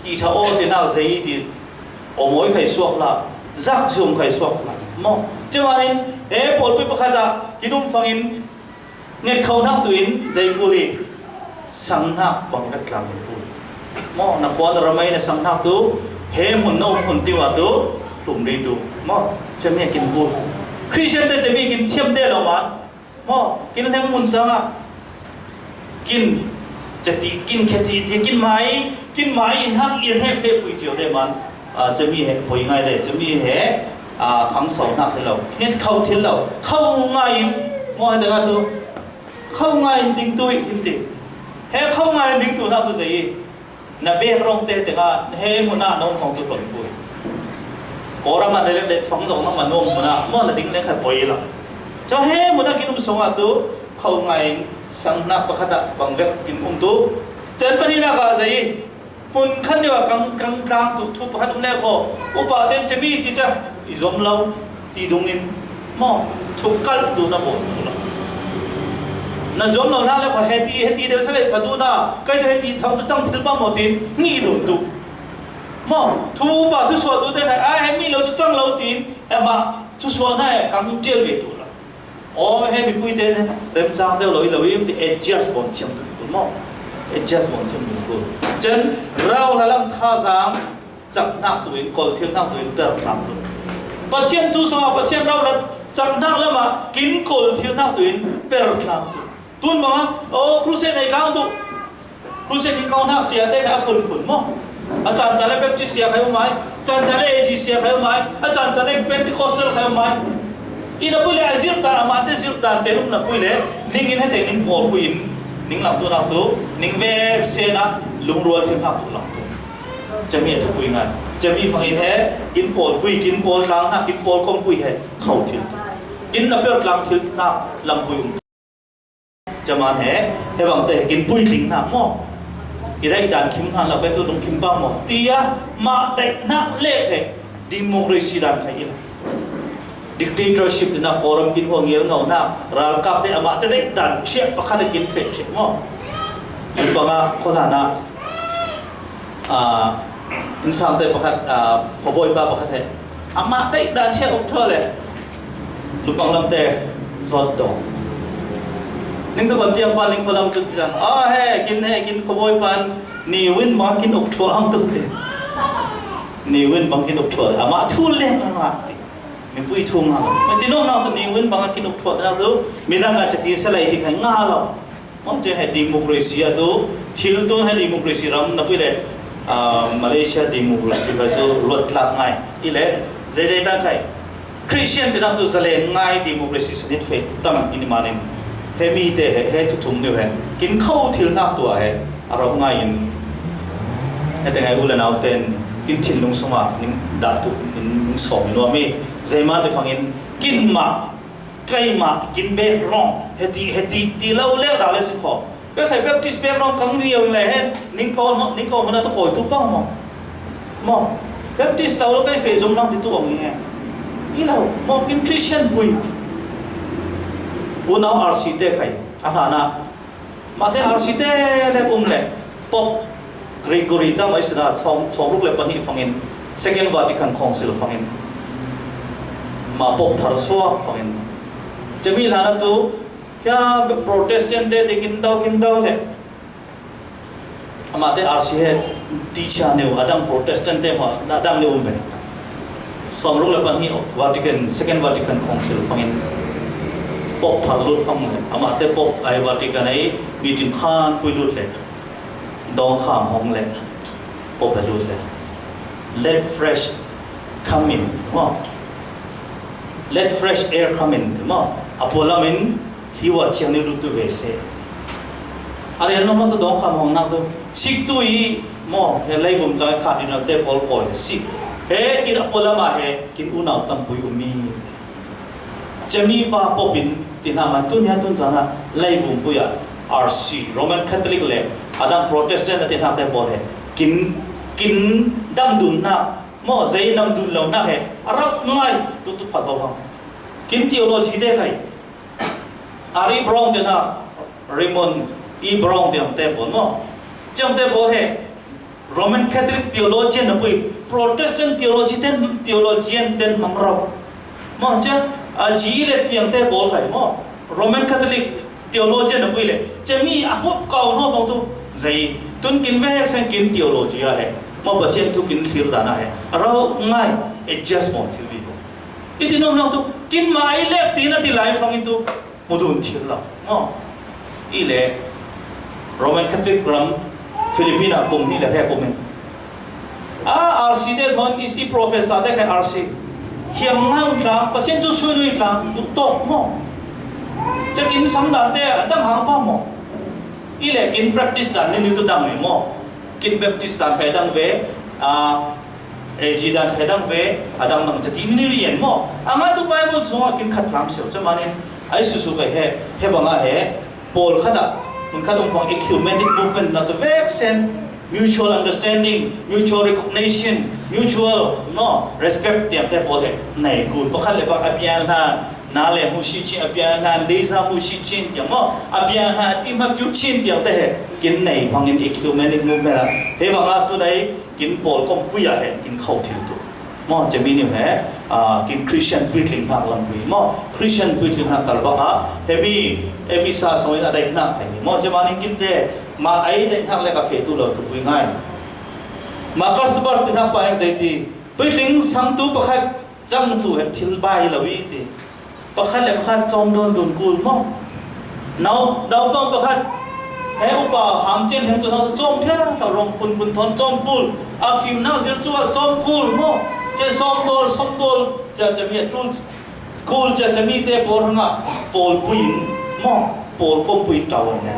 Ki tha aw te nak zei ti. Aw mawi khai suak la, zak zium khai suak la. Maw, cemanin, e, pawlpi pakhat a, ki num fangin, Nget kho hnak tu in zei kul i sang hnak bang vek tlang in kul. Maw, na khua na ramai na sang hnak tu, he mun na um hun tiwa tu, hlum dei tu. Maw, cemi kin kul. Christian te cemi kin thiam te lo man. Maw, kin leng mun sang a. Kin, cati, kin kheti, ti kin mai, kin mai in hak in he fe pui tio te man. A, cemi he poi ngai le, cemi he, a, khang sau hnak thil lo, nget kho thil lo, kho ngai in, maw he tengah tu, kho ngai in ding tu i, in ti. He kho ngai in ding tu hnak tu zei i, na bek rong te tengah, he mun ah na um fang tu hlon pui. Kawlram ah le le fang zong nang ma nuam mun ah, maw na ding le khai poi lo. Cun he mun ah kin um song ah tu, kho ngai in, sang hnak pakhat ah bang vek kin um tu. Cun pahnihnak ah zei i, Hmun khan deuh ah kang, kang tlang tu, thu pakhat um le kho. Upa ten cemi ti ca, i zuam lo, ti dungin, maw, thu kalh tu na bawl tu lo. Na zuam lo hna le kho, he ti, he ti deuh sa le pha tu na, kai tu he ti thang tu cang thil pah maw tin, ngi dun tu. Maw, thu upa thu suah tu te khai, a he mi lo tu cang lo tin, emah, thu suah hna e kang tial ve tu lo. Aw, he mipui te remcang deuh lo i lo i ti adjust bawn thiam dun kul maw? Adjust bawn thiam dun kul. Cun rau hla lam thazaang cak hnak tu in, kol thil hnak tu in, per hnak tu. Pathian thu sungah Pathian rau hla cak hnak lam ah kin kol thil hnak tu in, per hnak tu. Tun bang ah, aw, crusade nei tlang tu. Crusade in kau hnak sia te kha a phunphun maw? A caan caan le Baptist sia khai um ai, caan caan le A G sia khai um ai, a caan caan le Pentecostal khai um ai. I na pui le a zirh dan, amah te zirh dan te um na pui le, ning in hete ning pawl pui in, ning lam tu nak tu, ning ve sena, lungrual thil hnak tu lam tu. Cami a thupui ngai. Cami fangin he, kin pawl pui, kin pawl tlang hnak, kin pawl kom pui he, kho thil tu. Kin na per tlang thil hnak, lam pui um. Caman he, he bang te kin puitling hna maw? I daih dan khim hna lo, kei tu lungkhim pang maw? Tiah mah daih hnak le he democracy dan khai i la. Dictatorship te na Kawlram kin huang ngel ngau hna, ralkap te amah te daih dan chiah pakhat a kin feh chiah maw? Kin pang a khualan ah, Aa, innsang te pakhat, aa, khuabawipa pakhat he amah daih dan chiah um thaw le, lupang lam te zawt dawh. Ning tu kan tiang pan ning kolam tu tiang. Ah, he, kin he, kin koboi pan, ni win bang kin ok thua ang tu te. Ni win bang kin ok thua. Ama thu le ma. Mi pui thu ma. Ma ti no na tu ni win bang kin ok thua na tu. Mi na ka chati sa lai ti kai nga lo. Mo che he democracy a tu. Thil tu he democracy ram na pui le. Ah, Malaysia democracy ka tu lot lak ngai. I le, zai zai ta kai. Christian te dang chu zalen ngai democracy sanit fe tam in manin. He mi te he, he thu thum deu he. Kin khau thil nak tua he. A rau ngai in. He te ngai u le nau ten. Kin thinlung sunga ning da tu in ning sawm in wa mi. Zai ma te fangin kin ma. Kai ma kin bek rong. He ti, he ti, ti lau le da le sin kho. Ka khai Baptist pek rong kang riau le hen, ning ko, ning ko mana to koi tu pang mo. Mo. Baptist lau lo kai fe zong nang ti tu ong he. I lau, mo kin Christian pui. U nau R C te khai. A na na. Ma te R C te le um le. Pope Gregory ta mai sina song, song ruk le pani fangin. Second Vatican Council fangin. Ma Pope thar suak fangin. Chemi lana tu, kya Protestant te, te kin dau, kin dau le. Amate R C he teacher neu, adang Protestant te ma, adang neu um ve. Sawmruk le pahnih Vatican, Second Vatican Council fangin Pope thar lut fang le. Amate Pope ai Vatican ai meeting khan pui lut le. Dawngkham hong le. Pope lut le. Let fresh come in. Mo. Let fresh air come in. Mo. Apolamin Hiwa thiang ni lutu ve se. Are no mo to dawngkham hong nak tu. Sik tu i mo, he leibum chang Cardinal te pawl koi le sik. He kin a polama he kin unau tampui umi. Chemi pa Pope in tin ha man tu nia tun chana leibum puya R C Roman Catholic le adang Protestant a tin ha te pawl he kin, kin dam dun na mo zei dam dun lo na he. Arap ngai tu tu pha zo hang. Kin theology de khai. Ari Brown te na, Raymond E. Brown te ang te pawl mo. Chang te pawl he, Roman Catholic theologian na pui, Protestant theology ten, theologian ten mang rau. Mo cha, a ji le tiang te pawl khai mo. Roman Catholic theologian na pui le. Chemi a hop kau no vong tu. Zei, tun kin ve seng kin theology a he. Mo Pathian tu kin thlir dan a he. Arau ngai, adjust mo thil vi mo. Iti nom nang tu, kin mai lek ti na ti lai fangin tu, mudun thil lo. Mo. I le, Roman Catholic ram, Philippine a kum ni le he kum in. A, R C te thon is i professor te ke R C. Hiam ngang tlang, Pathian tu sui lui tlang, tu tok mo. Cha kin sang dan te, dang hang pa mo. I le, kin practice dan ni ni tu dang ni mo. Kin Baptist dan kai dang ve, a, A G dan khai dang ve, a dang dang chati ni rian mo. A ngai tu Bible sunga kin khat lam sel cha manin, ai su su khai he, he banga he, pawl khat a, mun khat um fang ecumenic movement na chu vek sen, mutual understanding, mutual recognition, mutual, no, respect tiang te pawl he, nei kul, pakhat le pak a pian hlan, na le mu shi chin a pian hlan, le sa mu shi chin tiang mo, a pian hlan, a ti ma piu chin tiang te he, kin nei fangin ecumenic movement a, he banga tu nei, kin pawl kawmpui ah he kin kho thil tu. Maw, chemi niu he, ah, kin Christian puitling hnak lampui. Maw, Christian puitling hnak kal bak ah, hemi Efesa sawin a daih hnak thei. Maw, chema ning kinte, ma ei daih hnak le ka feh tu lo tu pui ngai. Ma Karlsberg ti hnak pa eng zei ti, puitling sang tu pakhat cang tu he thil bai lo i ti. Pakhat le pakhat cawm dawn dun kul maw? Nau, naupang pakhat, he upa ham cian heng tu hna cawm phian lo rong phun phun thawn cawm kul. A fim nak zir cu a cawm kul maw? Cia sawm dawl, sawm dawl, cia cami a tul kul, cia cami te pawl hrangah pawl puin maw? Pawl kom puin tau an ne.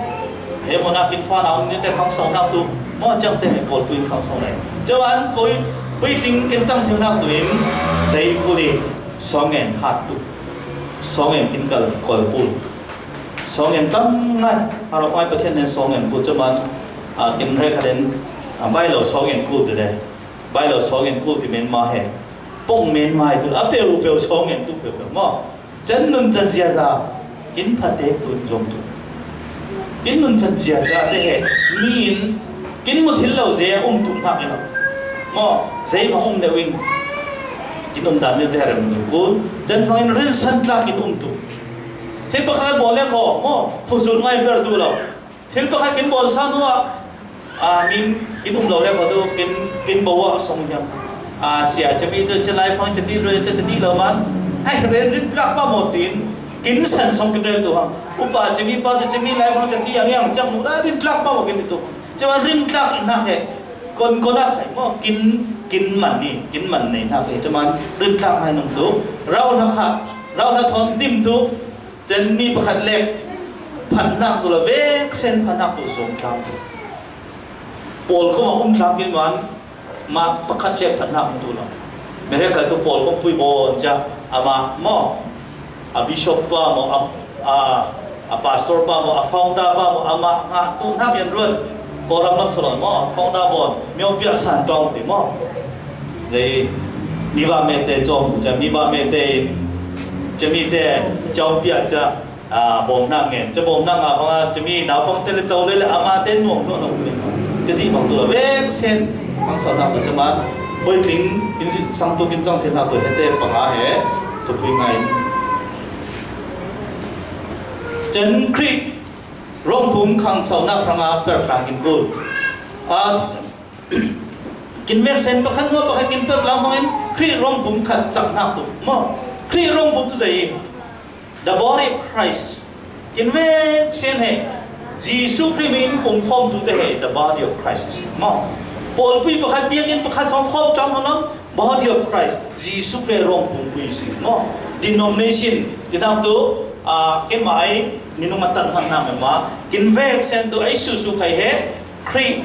He maw nakin fa nau ni te khang sau nak tu maw? Ciang te he pawl puin khang sau ne. Cia an pui, puitling ken cang thil nak tu in zei kul i sawng en hat tu. Sawng en kin kal kol kul. Sawng en tam ngai. A rawk ngai Pathian nen sawng en kul cuman, a, kin rek khat en, a, bai lo sawng en kul ti le. Bai lo sawng en kul ti men ma he. Pong men mai tu. A peu peu sawng en tu peu peu maw. Chan nun chan zia za. Kin phatek tu in zom tu. Kin nun chan zia za te he. Mi in kin mu thil lo ze um tu hnak in lo. Maw, zei bang um deuh in. Kin um dan ni te rem ni kul. Chan fang in rinsan tlak in um tu. Thil pakhat bawl le khaw maw, phuzul ngai ber tu lo. Thil pakhat kin bawl sa hnu ah, a, mi kin um lo le khaw tu, kin, kin bo ah song hiam. A, sia, cami tu, ca laifang cati, roi ca cati lo man. Ai, ren rin tlak pa maw tin, kin san song kin rel tu hang. Upa cami pa tu, cami laifang cati, ang yang cang mu, rin tlak pa maw kin tu. Cama rin tlak in hak he. Kon kon hak he maw, kin, kin man ni, kin man ni hak he. Cama rin tlak hai nung tu. Rau hak ha, rau hak thon dim tu. Cun mi pakhat lek phatnak tu lo, vek sen phatnak tu zong tlang tu. Pawl kong a um tlang kin man, mah pakhat lek phatnak tu lo. Mereka tu pawl kong pui bon cia, amah maw, a bishop pa maw, a, a, a pastor pa maw, a founder pa maw, amah ngah tu hnak yan ruat. Kawlram lam salon maw, founder bon, myo piah san tawng ti maw. Zei, mi ba me te cawm tu cia, mi ba me te in, cia mi te cawm piah cia, a, bawm hnak ngen. Cia bawm hnak nga fanga, cia mi naupang te le cau le le ama te nuam lo lo. Cia ti bang tu lo, vek sen, bang sau hnak tu cia man, puitling, in si, sang tu kin cang thil hnak tu he te panga he, tu pui ngai. Cen Khrih, rong pum khang sau hnak hranga per hnak in kul. A, kin vek sen pakhat maw pakhat kin pek lang hmangin Khrih rong pum khat cak hnak tu maw? Khrih rong pum tu zei, the body of Christ. Kin vek sen he, Jesuh Khrih min pum khawm tu te he, the body of Christ is maw? Pawlpui pakhat biakinn pakhat song khawm tang hmang, body of Christ, Jesuh Khrih rong pumpui si maw? Denomination, ti dang tu, a, kin mai, minung a tan hmang hna ma, kin vek sen tu, ei su su khai he, Khrih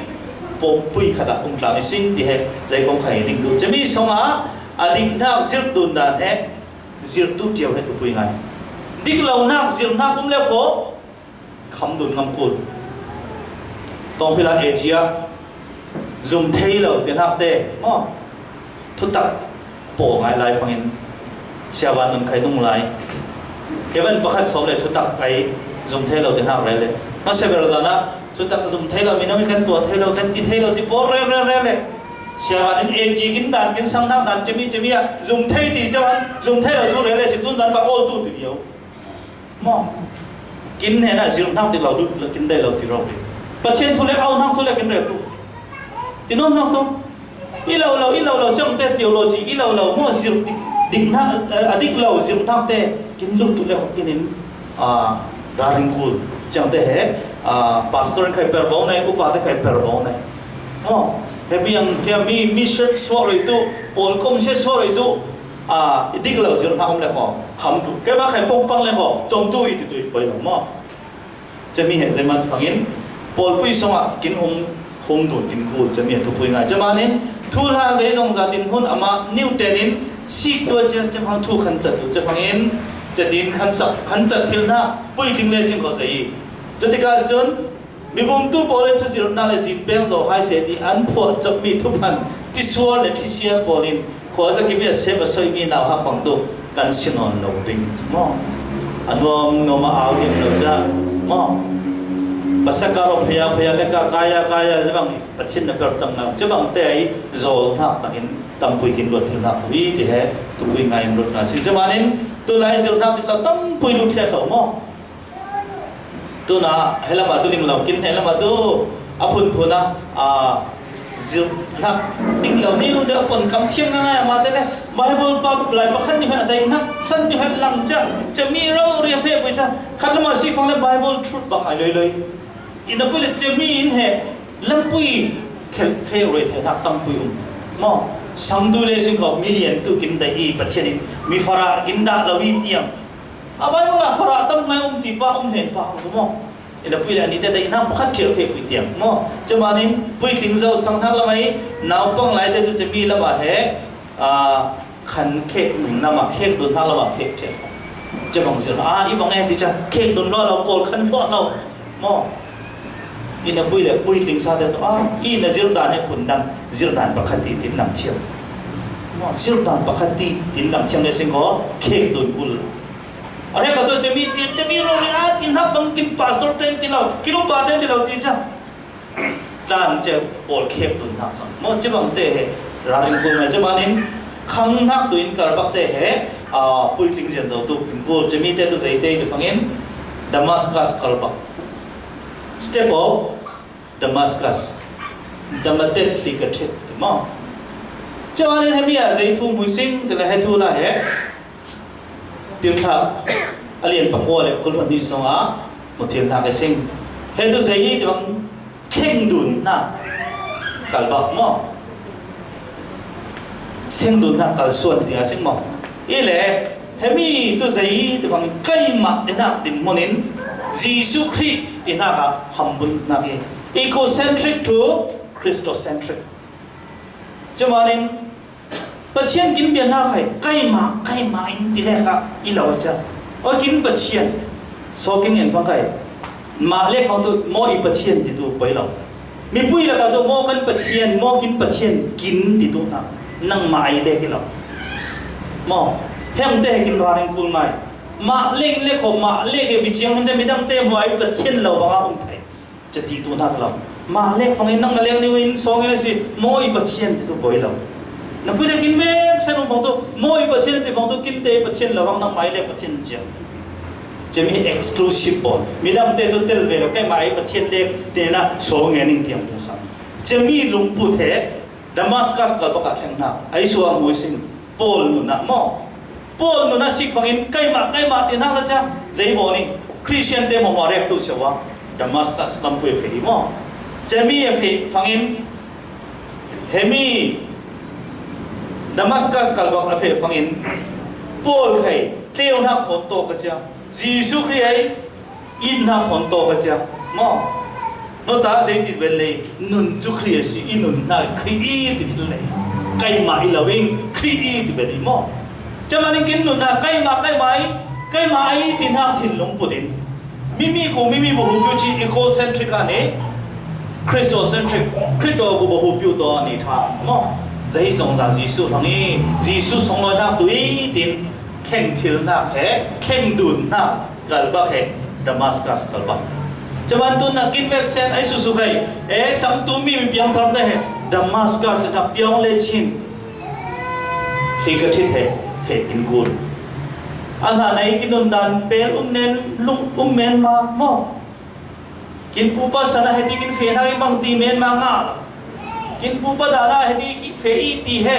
pumpui khat ah um tlang i sing ti he, zei kong khai ding tu. Cami song ah, a dik hnak zirh dun dan he, zirh tu ṭiau he tu pui ngai. Dik lo hnak zirh hnak um le khaw, kham dun ngam kul. Tawngphila A G ah, zum thei lo ti hnak te, maw? Thutak paw ngai lai fangin, siavan nun khai nung lai. Heaven pakhat sawm le thutak kai zum thei lo ti hnak rel le. Mah se ber zan ah, thutak zum thei lo, minung i kan tuah thei lo, kan ti thei lo, ti pawl rel rel rel le. Siavan in A G kin dan, kin sang hnak dan, cemi cemi ah, zum thei ti cawan, zum thei lo tu rel le, si tun zan pa awl tu ti lio. Maw? Kin hnen ah zirh hnak dik lo, lut kin dai lo ti rawk ding. Pathian thu le au hnak thu le kin rel tu. Ti nuam hnak tu. I lo lo, i lo lo, cangte theology, i lo lo, maw zirh dik, dik hnak, a dik lo zirh hnak te, kin lut tu le khawk kin in, a, ralring kul. Cangte he, a, pastor in khai per bo nai, upa te khai per bo nai. Maw? He biang kia mi, mi set suak roi tu, pawl kom set suak roi tu, a, i dik lo zirh hna um le khaw, kham tu. Keimah khai pawngpang le khaw, cawm tu i ti tu i poi lo maw? Cami he zeiman fangin, pawlpui sungah kin um, hum dun kin kul, cami he thupui ngai. Camanin, thuhla zei zong zat in hun amah niu ten in, sik tu a cia, cam hang thu khan cat tu, cam hangin, catin khan sak, khan cat thil hna, puitling le sing khaw zei. Catikah cun, mibumtu pawl le thuzirhnak le zinpeng zo hai seh dih an phuah copmi thuphan tisuar le thlisiar pawl in khuazakip i a sep a soimi nauhak bang tu kan si nawn lo ding maw? A nuam nuam a au liam lo ca maw? Pasaka ro phaya phaya le ka kaya kaya le bang Pathian na per tam ngai. Cu bang te ai zawl hnak takin tampui kin luat thil hnak tu i ti he tupui ngai in luat hna si. Cu manin tu lai zirh hnak ti lo tampui lut thiat lo maw? Tuna, he lamah tu ling lo, kin he lamah tu a phunphun a, a, zirh hnak dik lo, ni lung deuh a pon kam thiam ngaingai a mah te le, Bible pa lai pakhat ni hmanh a dai hnak, san ni hmanh lang cia, cia mi rori a feh pui cia, khat lamah si fang le Bible truth bang ai loiloi. Ina pui le cia mi in he lampui khelh feh roi thei hnak tampui um. Maw, sangtu le sing ko, milian tu kin dai i Pathian in mi farah kin dah lo i tiang. A Bible ah farah tam ngai um ti pa um hlen pa hang maw? Ina pui le ani te dai hnak pakhat ṭhial feh pui tiang maw? Camanin puitling zo sang hnak lamah i naupang lai te tu cami lamah he, a, khan khek nun lamah khek dun hnak lamah feh ṭhial. Cabang zir, a, i bang e ti ca khek dun lo lo, pawl khan lo lo maw? Ina pui le puitling sa te tu, a, i na zir dan he phun dang, zir dan pakhat ti tin lam thiam. Maw, zir dan pakhat ti tin lam thiam le sing ko, khek dun kul. A rek a tu cami ti, cami ro le a ti hnak bang kin pastor ten ti lo, kin upa ten ti lo ti ca. Tlan ce pawl khek tun hnak cang. Maw ci bang te he, ralring kul ngai camanin, khang hnak tu in kar bak te he, A, puitling zian zo tu kin kul, cemite tu zeite ti fangin Damascus kalbak. Step of Damascus. Damatet likatet ti mo. Cemite hemi a zei thu muising ti la he thu la he. Tirthla a lian pakua le kul hon ni songa muthil na ke sing. He tu zei ti bang thlengdunna kalbak mo. Thlengdunna kalsuan ti a sing mo. I le hemi tu zei ti bang keimah ti nak dinmun in Jesu Khrih ti nak a hambun nak i. Egocentric to Christocentric. Cemanin Pathian kin bian nak hai, keimah, keimah in ti lek a i lo a cia. O kin Pathian. So kin ngen fang kai. Mah lek fang tu mo i Pathian ti tu poi lo. Mipui lak a tu mo kan Pathian, mo kin Pathian kin ti tu na. Nangmah i lek i lo. Mo, heng te he kin ra reng kul ngai. Mah lek in lek ho, mah lek he mi ciang hon te midang te mo i Pathian lo bang a um thei. Cati tu nak lo. Mah lek fangin nang a lek ni in song in a si mo i Pathian ti tu poi lo. Na pui lek in vek sen um fang tu mo i Pathian ti fang tu kin te Pathian lo bang nangmah i lek Pathian cia. Cemi exclusive bol. Midang te tu tel ve lo keimah i Pathian lek te na so nge ning tiang tu sang. Cemi lungput he Damascus kalbak a thleng nak. Ai suang muising. Paul nun ah mo. Paul nun ah sik fangin keimah, keimah ti nak a cia. Zei bo ni. Christian te mo mo rek tu sia wa. Damascus lampui a fe hi mo. Cemi a fe fangin hemi Damascus kalbak a fe fangin Paul khai teu nak thon to ka cia. Jesu Khrih ai itna thon to ka cia. Mo. No ta zei ti bel lei nun cu Khrih a si i nun na Khrih i ti thil lei. Keimah i lo in Khrih i ti bel i mo. Camanin kin nun na keimah keimah i keimah i ti nak thin lung putin. Mimi ku mimi bu hupiu ci egocentric a ni Christocentric Khrih to ku bu hupiu to ni tha mo. Zei zong za Jesu hang i Jesu song lo nak tu i tin thleng thil nak he thleng dun nak kalbak he Damascus kalbak. Caman tu na kin vek sen ai susu khai e sang tu mi mi piang thar te he Damascus te tak piang le chin. Khi ka thit he fe kin kun. An ha nei kin nun dan pel um nen lung um men ma mo. Kin pupa sana he ti kin fe na i mang ti men ma nga. Kin pupa dana he ti ki fe i ti he.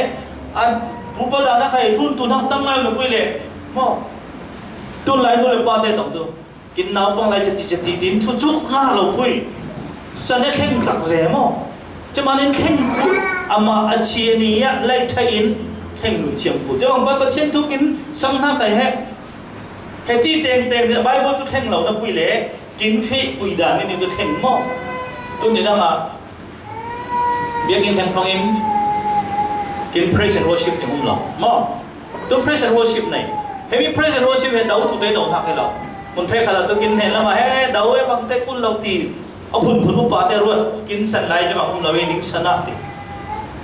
An pupa dana khai run tu nak tam ngai lo pui le. Mo. Tun lai nu le pa te tong tu. Kin naupang lai cati cati din thu cuk nga lo pui. Sana thleng cak ze mo. Camanin thleng kul ama a chia ni a lai thai in thleng nun thiam kul. Cawang pa Pathian thu kin sang na kai he. He ti teng teng Bible tu thleng lo na pui le. Kin fe pui dan ni tu thleng mo. Tu ni dang a Biakinn thleng fangin kin praise and worship ti um lo. Mo. Tu praise and worship nei. Hemi praise and worship he dau tu be dau hak he lo. Mun thei khala tu kin he lama he dau he bang te kul lo ti. A phun phun upa te ruat kin san lai jama um lo e ding sana ti.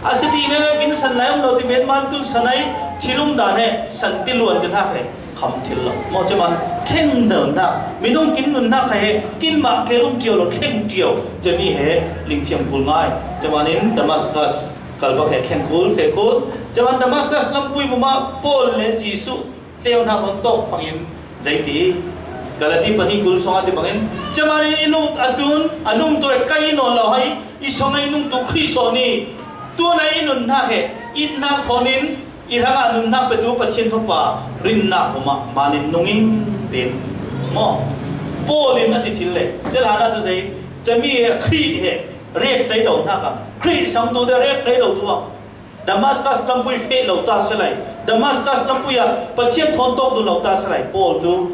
A chiti me me kin san lai um lo ti men man tun sanai thilum dan he san ti luan ti hak he. Kham thil lo. Mo caman thleng dal na. Minung kin nun na kha he kin ma ke lum tiau lo thleng tiau. Cami he ling thiam kul ngai. Camanin Damascus kalbak he thleng kul fe kul. Caman Damascus lampui buma Paul le Jesu tleu na ton tok fangin zei ti. Galati pani kul songa ti bangin. Camanin inung atun anung tu e kai non lo hai. I songa inung tu Khrih so ni. Tu na inun na he it na thonin I hrangah nunnak petu Pathian Fapa rinnak pumah manin nungin tin. Maw? Paul in a ti thil le, cel hana tu zei, cami he Khrih he rek tei dohnak ah, Khrih sangtute rek tei doh tu ah, Damascus lampui feh lo ta selai, Damascus lampui ah Pathian thawn tawk duh lo ta selai, Paul tu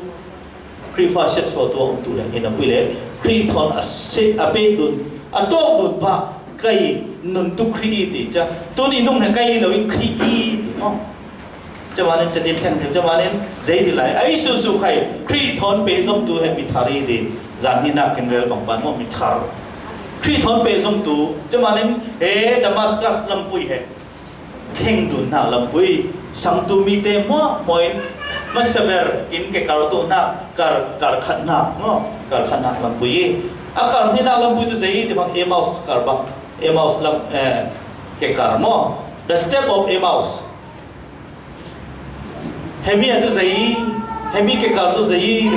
Khrihfa siatsuahtu a umtu le, hin a pui le, Khrih thawn a si, a pek dun, a tawk dun pa, kei nuntu Khrih i ti cia. Tun i nung he kei lo in Khrih i ti maw? Cia manin cia din thleng thei, cia manin zei ti lai. A i susu khai, Khrih thawn pek zomtu he mithar i ti. Zan ni nak kin rel bang pan maw mithar. Khrih thawn pek zomtu, cia manin he Damascus lampui he. Thleng dunhnak lampui, sangtu mite hmuahhmuah in hmasa ber in ke kar tuhnak, kar, kar khatnak, maw? Kar khatnak lampui i. A kar hnihnak lampui tu zei i ti bang Emmaus kar bang, Emmaus lam, eh, ke kar maw? The step of Emmaus. Hemi a tu zei, hemi kekar tu zei,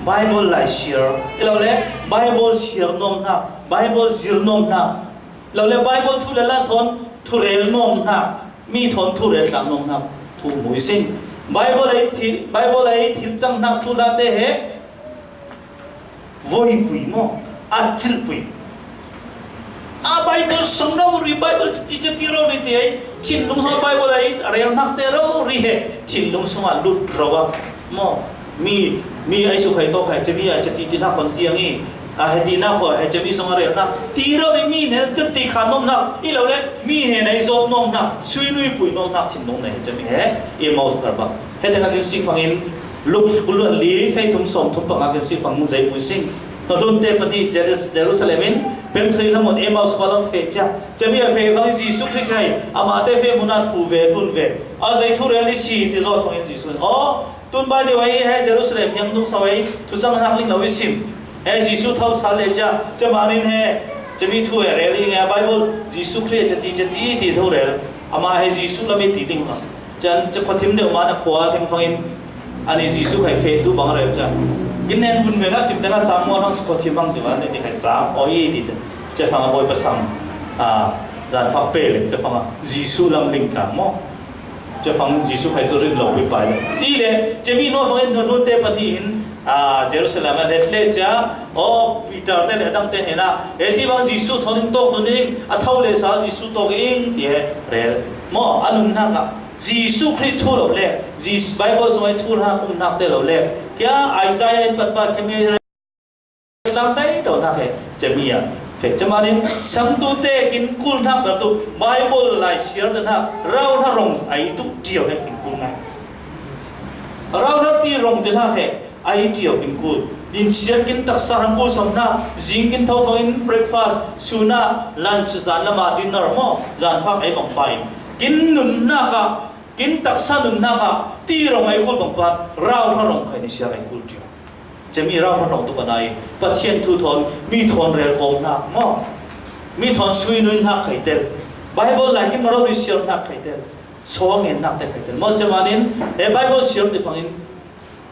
Bible lai share. Ilo le, Bible share nuam hnak, Bible zir nuam hnak. Lo le, Bible thu le la thawn thu rel nuam hnak, mi thawn thu rel tlang nuam hnak, thu hmu i sin. Bible ei thil, Bible ei thil cang hnak thu la te he, voipui maw, a cilhpui. A Bible sung rori, Bible citi citi rori ti ei, thinlung sung Bible ei a rel hnak te rori he, thinlung sung a lut ro a maw. Mi, mi ei su khai to khai, cemi a citi ti hnak kon tiang i, a he ti hnak ko, he cemi sung a rel hnak ti rori mi ne, ti ti khan mom hnak, i lo le, mi ne nei zop nuam hnak, sui nui pui nuam hnak thinlung nei he cemi he, i maw sar bak. He te hnak in sik fangin, Luk kuluan li, hei thum sawm thum panga kan si fang mun zei mun sing. Hnatlunte pahnih Jerus-, Jerusalem in peng sei lam un Emmaus khualam feh cia. Cemi a feh fangin Jesuh Khrih khai, amah te feh mun ah fu ve, tlun ve. A zei thu rel i si ti zawt fangin Jesuh in, aw, tun bai deuh ei he Jerusalem hiang dung sau ei, thu cang hnak ling lo i sim. He Jesuh tho sal le cia, cemanin he, cemi thu e rel i nge Bible, Jesuh Khrih a cati, cati ti tho rel. Amah he Jesuh lam i ti ling lo. Can, ca khuathim deuh man a khua thim fangin, ani Jesuh khai feh tu bang rel ca. Kin nen vun ve na sim dang a cam mual hang khuathim hang ti van, ni khai cam, aw i ti ca. Ca fang a Bawipa sang, a, dan fak pe le, ca fang a Jesuh lam ling tlang maw. Ca fang Jesuh khai tu rin lo pi pai le. I le, cemi nuam fangin Hnatlunte pahnih in, a, Jerusalem a let le ca, aw, Peter te le dang te hena, e ti bang Jesuh thawn in tawk nun ing, a tho le sa Jesuh tawk ing, ti he rel. Maw, a nun hnak ah, Jesuh Khrih thu lo le, Jesuh Bible sung ai thu hnak um hnak te lo le. Kia Isaiah in patpa kemei tlang dai do hnak he, cemi a. Fek cemanin, sangtu te kin kul hnak ber tu, Bible lai share te hnak, rau hna rong ai tu cio he kin kul ngai. Rau hna ti rong te hnak he, ai cio kin kul. Nin share kin taksa hang kul sam hna, zing kin tho fangin breakfast, suna, lunch, zan lama dinner maw, zan fak ai bang pai. Kin nun hnak ah, kin taksa nun hnak ah, ti rong ai kul bang pan, rau hna rong khai ni share ai kul cio. Cemi rau hna rong tu ka nai, Pathian thu thawn, mi thawn rel kawm hnak maw. Mi thawn sui nun hnak khai tel. Bible lai kin maro ni share hnak khai tel. Saw ngen hnak te khai tel. Maw cemanin, e Bible share ti fangin,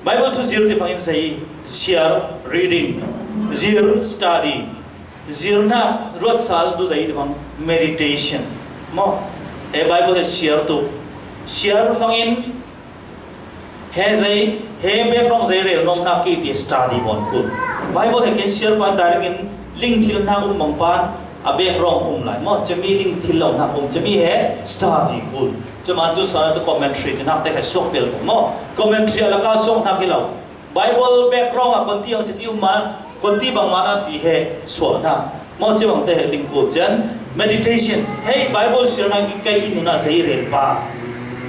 Bible thu zir ti fangin zei, share, reading, zir, study, zir hnak ruat sal tu zei ti fang, meditation. Maw, e Bible he share tu, share fangin, he zei, he bek rong zei rel nuam hnak ki ti study bon kul. Bible he ken share pan direct in ling thil hnak um bang pan, a bek rong um lai. Maw, cemi ling thil lo hnak um, cemi he study kul. Cema tu sa tu commentary ti hnak te khai suak pel maw. Commentary a laka suak hnak hi lo. Bible bek rong a kon ti ang citi um ma, kon ti bang ma na ti he suak hnak. Maw, cemang te he ling kul cian. Meditation. Hei Bible share hnak i kai i nun ah zei rel pa.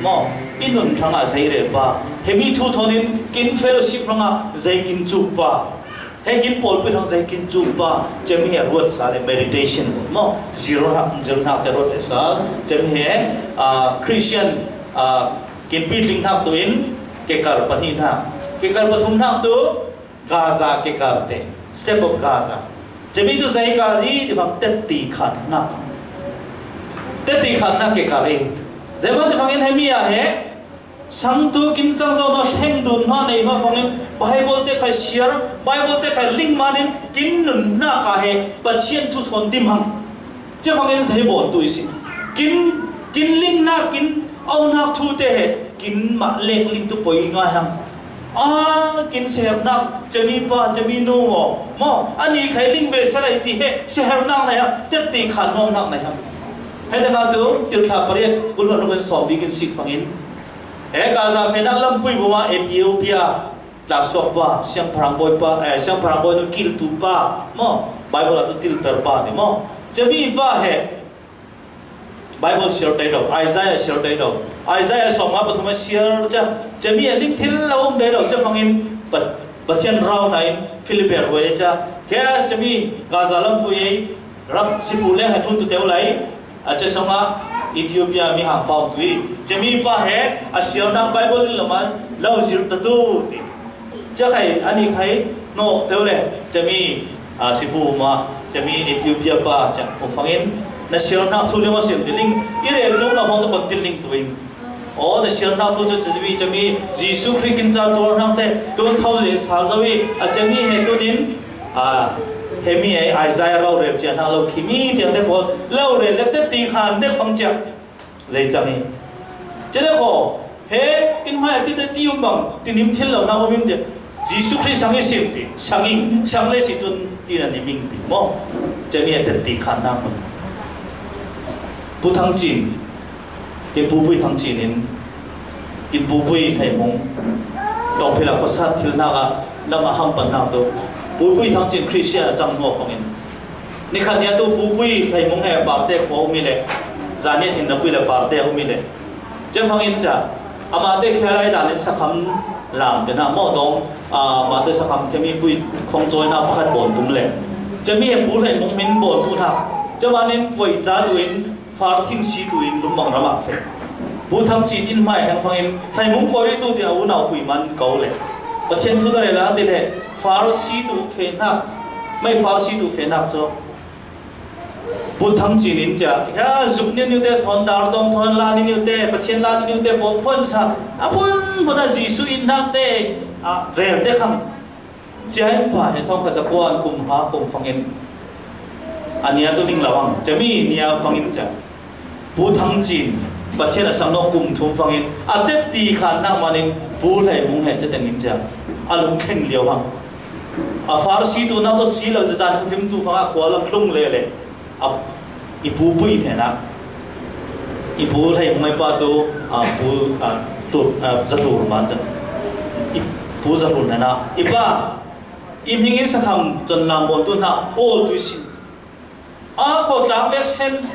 Maw, i nun hrang ah zei rel pa. Hemi thu thawn in kin fellowship hrang ah zei kin cuk pa. He kin pawlpi hrang zei kin cuk pa, cemi he ruat sa le meditation maw, zir hnak, zir hnak te ruat le sa, cemi he, ah, Christian, ah, kin pitling hnak tu in, kekar pahnih hnak, kekar pathum hnak tu, Gaza kekar te, Strait of Gaza. Cemi tu zei kar hi, ti bang tetti khan hnak. Tetti khan hnak kekar hi. Zei man ti bang in hemi a he, Sangtu kin cang zo hna, thleng dun hna nei hna fangin Bible te khai share, Bible te khai ling manin kin nun hnak ah he Pathian thu thawn dim hang. Cia fangin zei bawn tu i si. Kin, kin ling hnak, kin au hnak thu te he kin mah lek ling tu poi ngai hang. A, kin seher hnak, cemi pa, cemi nu maw, maw, ani khai ling ve sa lai ti he seher hnak nei hang, tetti khan nuam hnak nei hang. Hei le nga tu, tirthla pariat, kulhawt rukin sawm bik in sik fangin, He Gaza fehnak lampui buma Ethiopia tlaksuak pa, siangpahrang bawi pa, eh, siangpahrang bawi nu kiltu pa maw, Bible ah tu tilper pa ti maw. Cemi pa he Bible share tei do, Isaiah share tei do, Isaiah sawmnga pathum a share cia, cemi a ling thil lo um tei do, cia fangin Pat-, Pathian rau hna in Philippi ruai cia, he cemi Gaza lampui ei rak sipu leng he thlun tu teu lai, A cia sawngah Ethiopia mi hang pau tui. Cemi pa he a siarnak Bible in lama lo zir ta tu ti. Cia khai, ani khai, no, teu le, cemi, a, sipu ma, cemi Ethiopia pa, cia, pu fangin, na siarnak thu ling aw sim ti ling, i rel tu na hong tu kon til ling tu in. Aw, na sialnak tu cu cumi, cumi Jesuh Khrih kin ca tuar hnak te tun tho le sal zo i a cumi he tunin, a, hemi ei Isaiah lo rel cia hnak lo khi mi tiang te pawl lo rel le te ti khan dek fang cia lei cang i. Cele ko he kin hmai ti te ti um bang ti nim thil lo na um in te Jesuh Khrih sang i sim ti, sang i, sang le si tun ti na nim ing ti maw? Cumi a te ti khan na mun. Pu Thang Cin, kin pupui Thang Cin in, kin pupui Hleimung, tawngphila khuasat thil hnak ah lam a hampan hnak tu, pupui Thang Cin Christian a cang hnu fangin, nikhat nia tu pupui Hleimung he parte khua um i le, zan nih hin na pui le parte a um i le, cia fangin cia, amah te khia lai dan in sakham lam te na maw dawng, ah, amah te sakham khemi pui khong cawi hna pakhat bawn tum le, cumi he pu Hleimung min bawn tu hna, cia manin puai ca tu in, far thing si tu in lungmang ram ah feh. Pu Thang Cin in hmai hleng fangin Hleimung kawi tu tiah a unau pui man ko le Pathian thu na rel ti le far si tu feh hnak, mei far si tu feh hnak cu Pu Thang Cin in cia, ya, zuk ni niu te, thawn dar dong, thawn la ni niu te, Pathian la ni niu te, pawl phuan sa, a phun phun a Jesuh in hnak te, a rel te khang. Cia in pa he thawngkhat zakua an kum ha kum fangin a nia tu ning lo ang. Cami nia fangin cia. Pu Thang Cin, Pathian a sang no kum thum fangin a tetti khan nak manin Pu Hleimung he cia tengin cia. A lung thleng lio hang. A far si tu nak tu si lo zazan khuthim tu fanga khua lam tlung le le. A, i pu pui hnenah, i pu Hleimung pa tu, a, pu, a, tu, a, Zahlur man cang. I pu Zahlur hnenah, i pa, i hming in sakham cun lam bawn tu hna, awl tu sin. A, ko tlang vek sen,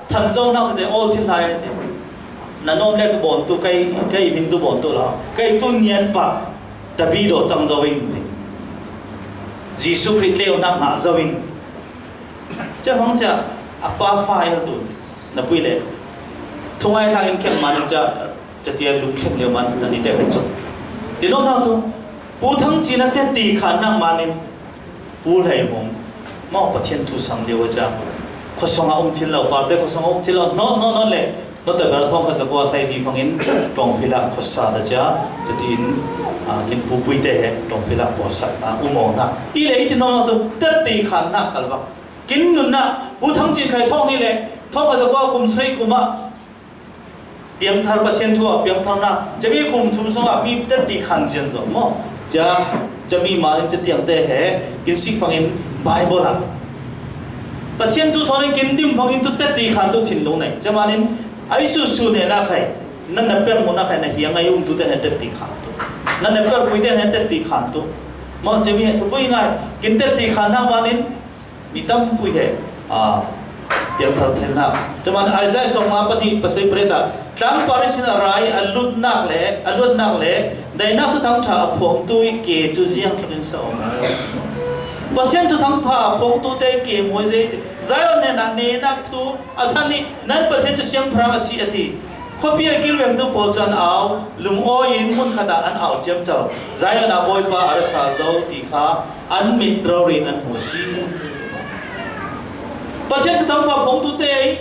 than zo hna tete awl thil lai, na nom le ka bawn tu, kei, kei hming tu bawn tu la, kei tu nian pa, tabi do cang zo in ti. Jesuh Khrih tleu hna ngah zo in. Cia hmang cia a pa fa el tu na pui le. Thungai hlang in khem man cia, cia tia lung khem lio man na ni te khai cu. Ti lo na tu. Pu Thang Cin a tetti khan nak manin Pu Hleimung mau Pathian thu sang lio a cia. Khuasong a um thil lo, parte khuasong a um thil lo, no, no, no le. No te ber thawng kha zakua hlei ni fangin tawng phila khuasa ta cia. Cia tiin, a, kin pu pui te he tawng phila khuasa ta um awng na. I le i ti no, no tu tetti khan nak kal bak. Kin nunnak, Pu Thang Cin khai thawng ni le, thawng kha zakua kum srei kum ah, piangthar Pathian thu ah, piangthar nak, cami kum thum sung ah, mi tetti khan zian zo maw? Cia, cami ma in cia tiang te he, kin sik fangin Bible ah. Pathian thu thawn in kin dim fangin tu tetti khan tu thinlung nei. Cia manin, ai su su ne na khai, nan na per mu na khai na hiang ai um tu te ne tetti khan tu. Nan na per pui te ne tetti khan tu. Maw cami he thupui ngai, kin tetti khan hna manin, mi tampi he, aa, piangthar thil hna. Cuman Isaiah sawmnga pahnih pasarih pariat ah, tlangpar ihsin a ra i a lutnak le, a luatnak le, daihnak thuthang ṭha a phuangtu i ke cu ziangtluk in sa awng. Pathian thuthang pha a phuangtu te i ke mawi zei, Zion hnenah nehnak thu a than i, nan Pathian cu siangpahrang a si, a ti. Khuapi a kilvengtu pawl cu an au, lungawi in hmun khat ah an au ciamco. Zion ah Bawipa a ra sal zo ti kha an mit rori in an hmu a si. Pathian thuthang pha phuangtu te ei,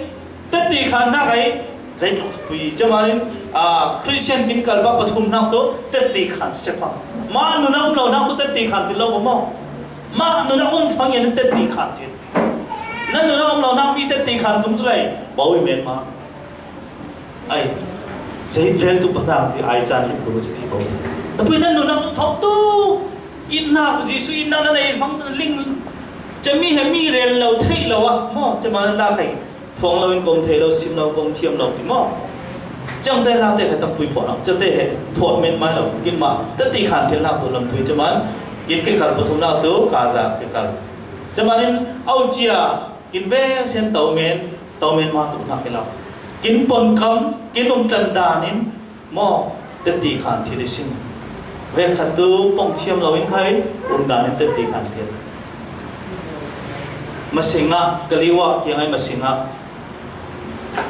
tetti khan nak ei, zeitluk thupui. Cumanin, aa, Christian kin kal bak pathum nak tu tetti khan sep hang. Mah nun a um lo nak tu tetti khan ti lo maw? Mah nun a um fangin tetti khan ti. Nan nun a um lo nak mi tetti khan tum cu lei, bo i men ma. Ai, zei rel tu patang ti ai caan lut lo cu ti bo. Tapui nan nun a um fang tu, itnak, Jesuh itnak nan ei fang ling, cami he mi rel lo, theih lo ah, maw, cama nan la khai, phuang lo in kong thei lo, sim lo, kong thiam lo ti maw. Ciang te la te he tam pui phuah lo, ciang te he phuah men mai lo, kin ma, tetti khan thil nak tu lam pui cama, kin kikar pathum nak tu, kaza kikar. Cama nin, au cia, kin veng sen tau men, tau men ma tu nak hi lo. Kin pon kam, kin um tlan dan in, maw, tetti khan thil i sin. Vek khat tu pong thiam lo in khai, um dan in tetti khan thil. Masing ah, ka liwa kiang ai masing ah,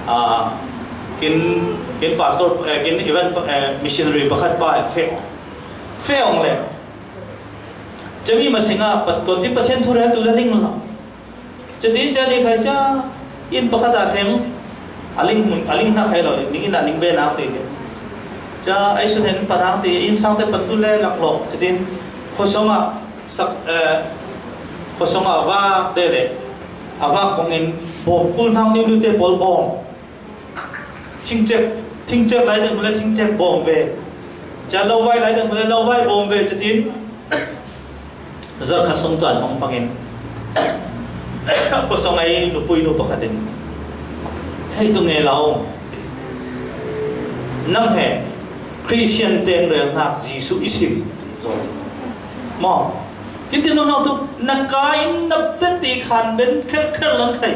ah, kin, kin pastor, eh, kin event, eh, missionary pakhat pa, eh, fe, fe ong le. Cami masing ah, pat, tuan ti Pathian thu rel tu le ling lo. Cuti cani khai ca, inn pakhat ah thleng, a ling, a ling hna khai lo, ning inn ah ning be nak ti le. Cia ei sun hen panang ti in sangte pantu le laklawh citin khuasawngah sak, eh, khuasawngah a vak te le a vak kongin bawm kul hnak niu niu te pawl bawm. Thingcek, thingcek lai deuh le thingcek bawm ve. Cia lovai lai deuh le lovai bawm ve citin zarh khat sung caan hong fangin khuasawng ei nupui nu pakhatin, "Hei tu nge lau, nang he Christian teng relnak Jesuh i sim zo maw? Kin ti nonau tu na ka in na teti khan ben kher kher lan khai.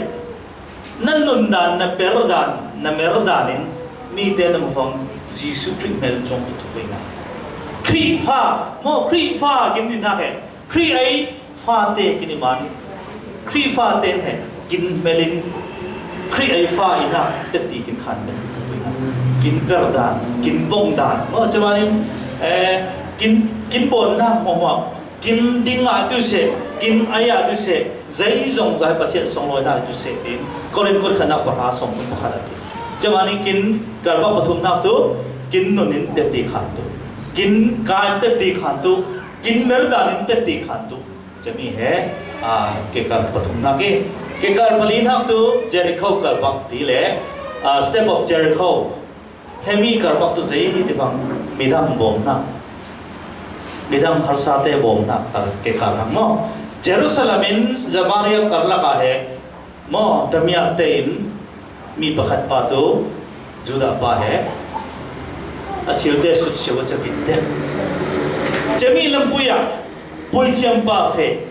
Na nun dan, na per dan, na mer dan in mite na mufang Jesuh Khrih hmel cuang tu thupui ngai. Khrihfa maw, Khrihfa kin ti hnak he Khrih ei fate kin i man, Khrihfate he kin hmelin Khrih ei fa i hnak teti kin khan ben tu thupui ngai. Kin per dan, kin bawng dan maw, cumanin, eh, kin, kin bawn hnak maw maw. Kin ding ah tu seh, kin ai ah tu seh, zei zong zai Pathian song lawi hna tu seh, tin Korin kut khatnak pahra sawm thum pakhat a ti. Cemani kin karbak pathum hnak tu, kin nun in teti khan tu, kin ka in teti khan tu, kin merdan in teti khan tu. Cemi he, a, kekar pathum hnak i, kekar pali hnak tu, Jericho karbak ti le, a, Step of Jericho. Hemi karbak tu zei ti bang midang bawm hna, midang harsate bawm hna kar, kekar hna maw? Jerusalem in Samaria karlak ah he maw, tamiah tein mi pakhat pa tu Judah pa he a thilte sut sio a ca vit te. Cemi lampui ah puithiam pa fe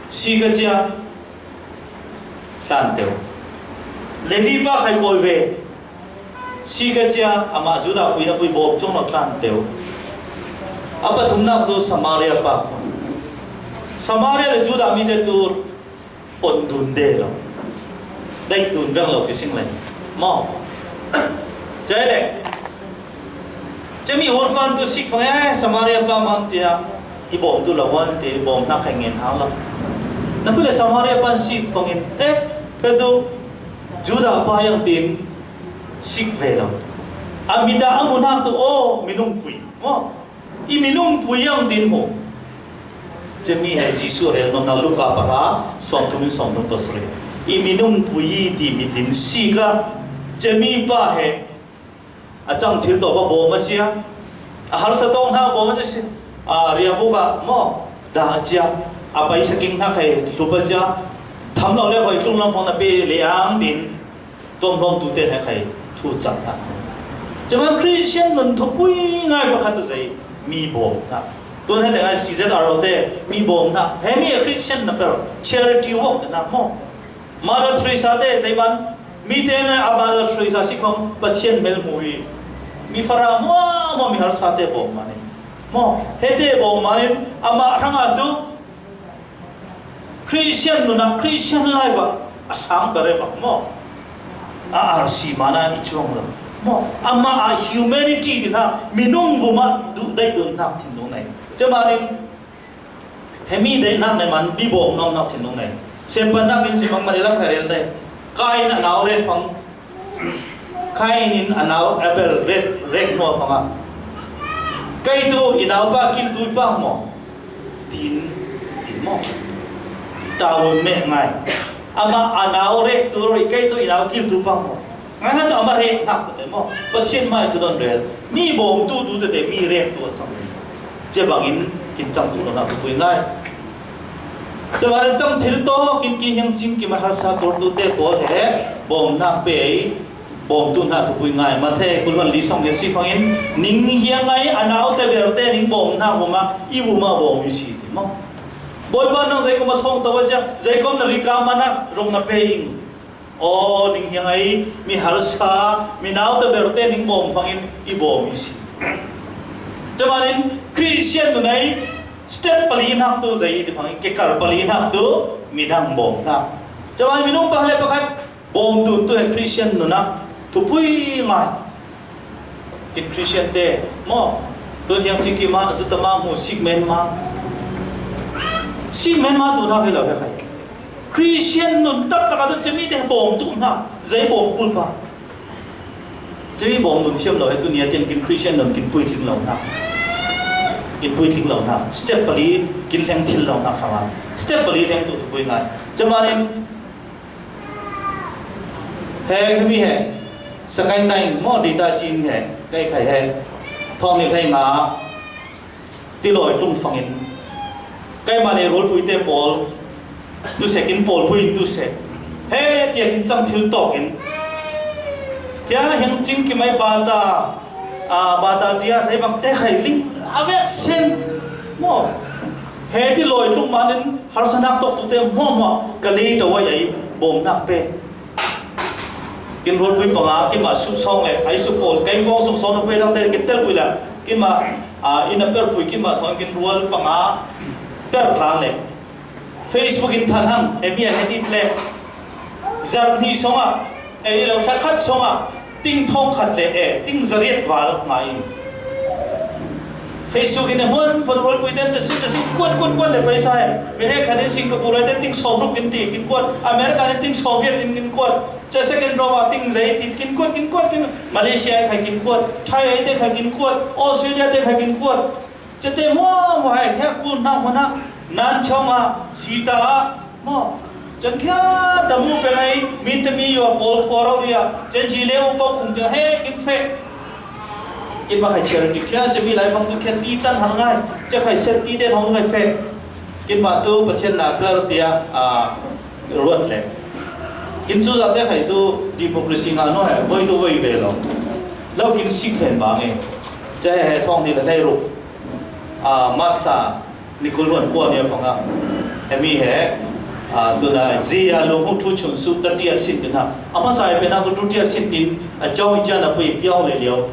si ka cia hlan teu. Levi pa khai kawi ve. Si ka cia amah Judah pui na pui bawm cung lo tlan teu. A pathumnak tu Samaria pa khun. Samaria le Judah mi te tu pon dun de lo. Dai dun veng lo ti sing le. Maw. Cai le. Cemi hurpan tu sik fang eh, Samaria pa man tia i bawm tu lo wan ti bawm na khai ngen hang lo. Na pule Samaria pan sik fangin eh, pe tu Judah pa yang tin sik ve lo. A mida a munak tu, oh, minung pui. Maw, i minung pui yang din mu. Cemi he Jesuh rel nong na Luka para sawm thum in sawm thum pasari. I minung pui ti mi din sik a. Cemi pa he a cang thil tawh pa bawm a cia. A harsa tawng hna bawm a cia si. A riabuk ah maw, dah a cia. A paisa king hna khai hlup a cia. Tham lo le hoi tlung lam fawng na pe le ang din. Tuamhlawmtu te hna khai thu cang hna. Cuma Christian nun thupui ngai pakhat tu zei mi bawm hna. Tun he te ngai C Z R O te mi bawm hna. He mi a Christian na per charity work te hna maw. Mother Teresa te zei man mi te na a Mother Teresa si khong Pathian mel mu i mi fara maw maw mi harsa te bawm manin. Maw, he te bawm manin amah hrangah tu Christian nunah, Christian life ah a sang bere bak maw? A R C mana i chuang lo. Maw, amah a humanity dinah minung vumah duh daih dunhnak thinlung nei. Cemanin hemi daihnak nei man bibawm nawmnak thinlung nei. Sempannak in si bang mani lam kharel nei. Kain a nau ret fang Kain in a nau Abel ret, rek hnuah fangah, "Kei tu i naupa kiltu i pang maw?" Tin, tin maw? Taun meh ngai. Amah a nau rek tu roi, "Kei tu i nau kiltu pang maw?" Ngai ngai tu amah rek hnak tu te maw? Pathian mai thu don rel. Mi bawm tu tu te te mi rek tu a cang. Cia bangin kin cang tu lo na tu pui ngai. Tua rin cang thil tawk in ki hiang cim ki maharsa tuartu te pawl he bawmhnak pe ei, bawmtu hna thupui ngai. Matthai kul hluan li sawm le si fangin ning hiang ai a nau te berte ning bawmhnak vuma i vuma bawm i si ti maw? Bawipa nang zeikom a thawng to a cia, zeikom na rika mana rong na pe ing. Aw, ning hiang ai, mi harsa, mi naute berte ning bawm fangin i bawm i si. Camanin Christian nun ai step pali hnak tu zei ti fangin kekar pali hnak tu midang bawm hnak. Camanin minung pahale pakhat bawm tu tu he Christian nun ah thupui ngai. Kin Christian te maw, tun hiang ciki mah, zuta mah, hmu sik men mah. Sik men mah tu hna hi lo he khai. Christian nun taktak ah tu cemi te bawm tu hna, zei bawm kul pa. Cumi bawm nun thiam lo he tuni a tiang kin Christian nun kin puitling lo hna. Kin puitling lo hna. Step pali kin hleng thil lo hna kha. Step pali hleng tu tu pui ngai. Cuma nin he, he mi he. Sakai nai mo di ta chin he. Kai khai he. Thong ni khai nga. Ti lawi tlung fangin. Keimah le rualpuite pawl, tu seh kin pawlpui in tu seh. He tiah kin cang thil tawk in. Kia hiang cing ki mai bata, a, bata tia zei bang te khai ling, a vek sen. Mo. He ti lawi tlung manin harsanak tawk tu te mo mo ka lei to ai ai bawmnak pe. Kin rualpui panga, kin mah suh sawng le, ai suh pawl, kai bawng sung sawng na pui dang te, kin tel pui la, kin mah, a, inn a per pui, kin mah thawng, kin rual panga, per tlang le. Facebook in than hang, he mi a he dit le. Zar hnih sawng ah, ei lo, thla khat sawng ah, ting thawng khat le, e, ting zariat val ngai. Facebook in a hmun, hmun rualpui ten, tasin, tasin, kuat, kuat, kuat le paisa he. Mi he khat in Singapore te ting sawm ruk kin ti, kin kuat. America in ting sawm riat in kin kuat. Ca second row a ting zei ti kin kuat, kin kuat, kin Malaysia ai khai kin kuat, Thai ai te khai kin kuat, Australia te khai kin kuat. Ca te mo mo hai khai kul na mo na nan chong a sita a mo. Can khia tamu pe ngai mi te mi yo kol khuar au ria. Can ji le u pau khum te he kin fe. Kin ma khai charity khia ca mi lai fang tu khia ti tan har ngai. Ca khai set ti te thong ngai fe. Kin ma tu Pathian na per tia a ruat le. Kin cu za te khai tu democracy nga no he voi tu voi ve lo. Lo kin sik hen ba nge. Ca he he thong ni le nei ru. A master ni kul huan kua ni fanga. He mi he a tu na zia lu hu thu chun su ta tia sin tin ha. A ma sai pe na tu tu tia sin tin a chong i cha na pui piau le liau.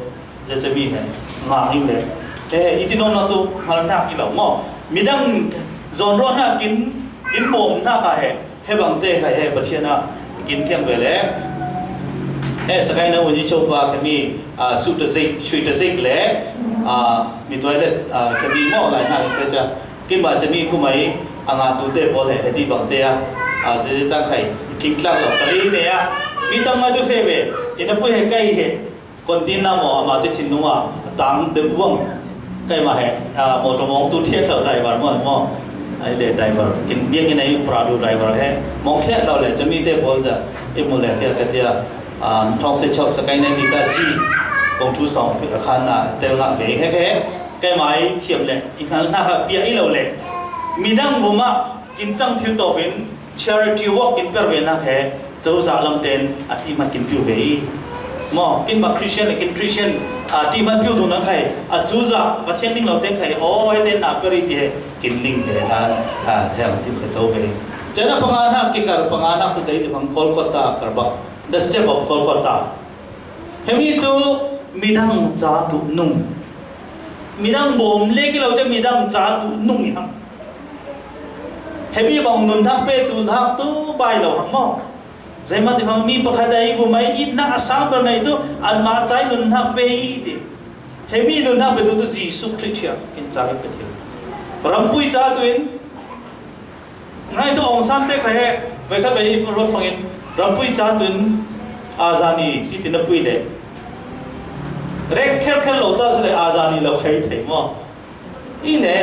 Zeicami he ngah in le. He, he, i ti nawn lo tu, hngal hnak i lo maw? Midang zawn ruah hnakin in bawm hna kha he, he bang te kha he Pathian ah kin thiang ve le. He, Sakai na un i chopa kami, a, su ta zik, sui ta zik le, a, mi tuai le, a, kami maw lai hna in pe cha. Kin ba chami kumai, a ngah tu te pawl he, he ti bang te a, a, zi zi tang khai, kin tlak lo, ka ri ne a, mi tam ngai tu fe ve, in a pui he kai he, Container maw, amah te thinlung ah a tang deuh buang. Keimah he, ah, motor mawngtu thiat lo driver maw, maw. Ai le driver, kin biak in ei Prado driver he. Mawng thiat lo le, chami te pawl za, i mu le, hia ka tia, ah, thong se chok sa kai nei ti ta chi. Kong thu sawng a khan na, tel ngah ve he he. Keimah i thiam le, i hngal hna kha bia i lo le. Midang vumah, kin cang thil tawpin, Charity work kin per ve nak he, cozah lam ten a ti hmat kin piu ve i. Maw, kin ma Christian le kin Christian a ti hmat piu tu nak khai, a cozah Pathian ning lo ten khai, aw, he ten na per i ti he, kin ning ve dan, a, he ang ti kha co ve. Chan a panga nak, kikar panga nak tu zei ti phang Kolkata kar bak. The step of Kolkata. He mi tu midang ca tu nung. Midang bawm le ki lo chan midang ca tu nung i hang. He mi bang nun hak pe tu hak tu bai lo hak maw. Zeimah ti hang mi pakhat ai bu mai it nak a sang ber nei tu an ma cai nun hak ve i ti. He mi nun hak pe tu tu Jesu Christ kin ca pe thil. Rampui ca tu in Ngai tu Aung San te kha he, vai khat vai i ruat fangin, rampui ca tun, azani, i tin a pui le. Rek kher kher lo ta sa le, azani lo khai thei maw. I le,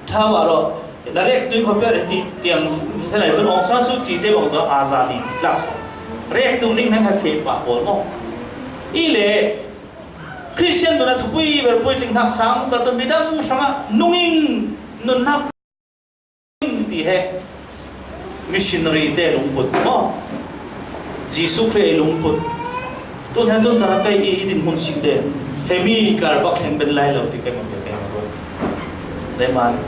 tha ma ro, na rek tu ko per ti tiang, sa le tun Aung San Suu Kyi te bang tu azani, ti tlak sa. Rek tu ning hang hai fe pa bol maw. I le, Christian tu na thupui, ber pui tling hnak sang, ber tu midang hrang a, nunging, nun hnak ti he missionary te lungput maw? Jesu Khrih lungput. Tun he tun zara kai i, i din hun sik de. He mi kar bak thleng ben lai lo ti kai ma pe kai ma ruat. Dai man.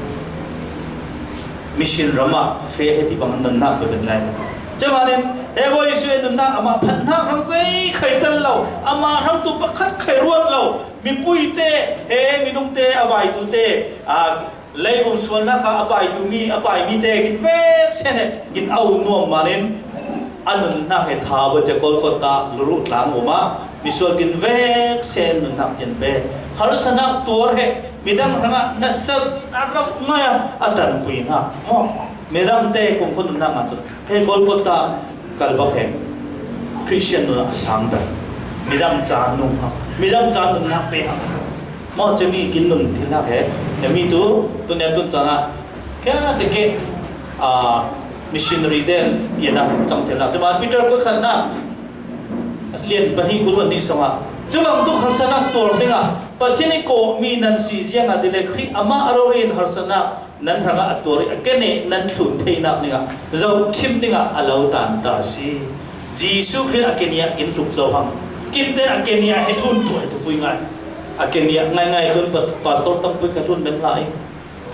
Mission rama fe he ti bang nan na pe ben lai lo. Camanin he bo Jesu e nun na ama phan na rang zei khai tal lo. Ama rang tu pakhat khai ruat lo. Mipui te, he minung te, a vai tu te, a Leibung sualnak kha a baitu mi, a bai mi te kin vek sen he, kin au nuam manin, a nunnak he tha ba ca Kolkata, Luru tlang um ah, misual kin vek sen nunnak tin pe. Harsanak tuar he, midang hrangah nasat a rap ngai a, a tanpui hna. Maw, midang te kong khun nunnak nga tu. He Kolkata kal bak he, Christian nun a sang ber. Midang ca nung hang, midang ca nunnak pe hang. Maw cemi kin nun thil hak he, he mi tu, tu ne tun cana, kya deke, a, missionary den, ya na, cam thil hak. Cuma Peter ko khan na, lian pahnih kul hon ni song a. Cuma tu kharsanak tuar ding a, Pathian i ko mi nan si ziang a dile Khrih ama a rorin kharsanak, nan hrangah a tuar i a kene nan thlun theinak dingah zohthim dingah a lo tan ta a si. Jesuh Khrih a kene ah kin hlup zo hang. Kin ten a kene ah he thlun tuah he tupui ngai. A kene ah ngaingai tun pa-, pastor tampui kha thlun ben lai.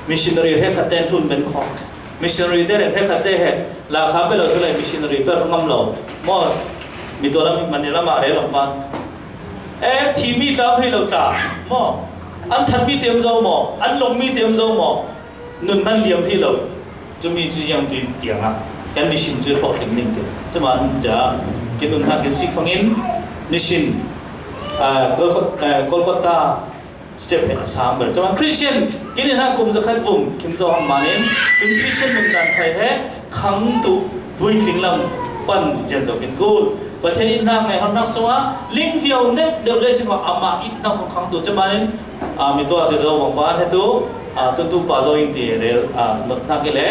Missionary he khat ten thlun ben kho. Missionary te he khat te he la kha pe lo se lai missionary pe ngam lo. Maw mi tua lam Manila ma re long pan. E thi mi tla phi lo ta. Maw an that mi tem zo maw an long mi tem zo maw. Nun man liam hi lo. Cumi cu ziang ti tiang ah kan mission cu hlawh tling ning te. Cuma ca kin nun hna kin sik fangin mission, ah, Kolkot-, eh, Kolkata step he a sang ber. Cuma Christian kin in hna kum zakhat vum kim zo hang manin in Christian nun dan thai he khang tu puitling lam pan zian zo kin kul. Pathian in hna ngai hon hnak sungah ling viau deuh deuh le singah amah in hnak sung khang tu cuma in, ah, mi tuah ti zo bang ban he tu, ah, tu tu pa zo in ti rel, ah, not hnak i le.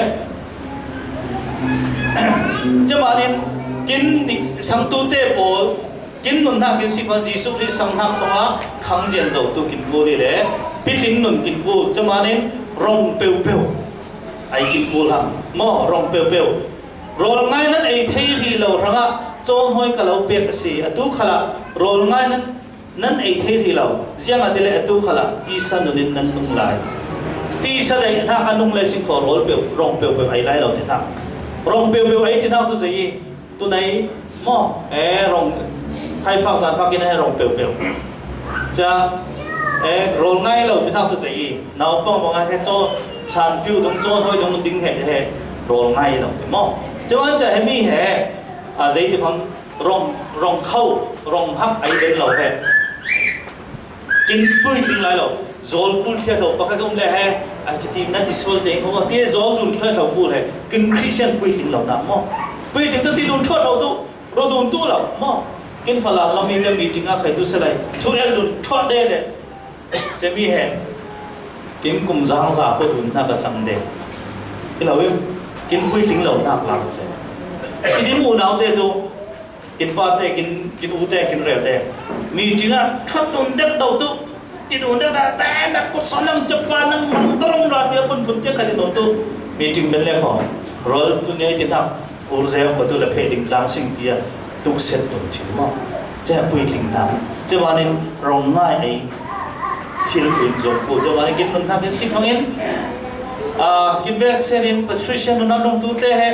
Camanin kin nih sangtute pawl kin nun hnak kin sik hmanh Jesuh Khrih sang hnak sungah khang zian zo tu kin kul i le pitling nun kin kul. Camanin rong peuhpeuh ai kin kul hang maw rong peuhpeuh. Rawl ngai nan ei thei rih lo hrangah cawnhawi ka lo pek a si. Atu khalah rawl ngai nan nan ei thei rih lo, ziangahtile atu khalah tisa nun in nan nung lai. Tisa daih hnak a nung le singkhaw rawl peuh, rong peuhpeuh ei lai lo ti hnak. Rong peuhpeuh ei ti hnak tu zei i, tu nei maw, e, rong thaifak zan fak in he rong peuhpeuh. Ca, e, rawl ngai lo ti hnak tu zei i, naupang bang he caw, chan piu dong, cawnhawi dong ding he, he rawl ngai lo ti maw. Cun an ca he mi he, a, zei ti fang, rong, rong kho, rong hak ai den lo he. Kin puitling lai lo. Zawl kul thliat lo, pakhat um le he, a ti na ti sual te, oh, ti zawl dun thliat lo kul he. Kin Christian puitling lo na maw. Puitling tu ti dun thuat lo tu, ro dun tu lo maw. Kin Falam lo mi te meeting a khai tu se lai. Thu el dun thuat de le. Cemi he. Kin kum zang za ko dun na ka chang de. I lo i, kin puitling lo nak lak se. I din unau te tu, kin pa te, kin, kin u te, kin rel te. Meeting ah thuat dun dek do tu, ti dun dek da, ba, na kut so nang cepa, nang mang tarong ra, ti a phun phun te ka ti dun tu. Meeting ben le kho. Rol tu ne ti nak, ur zem ko tu le phe ding tlang sing ti a, tuk set dun ti maw. Ceh puitling nak. Ceh manin rong ngai ei. Thil tu in zong ko. Ceh manin kin nun nak in sik hangin. Ah, kin bek sen in Patricia nun nam nung tu te he.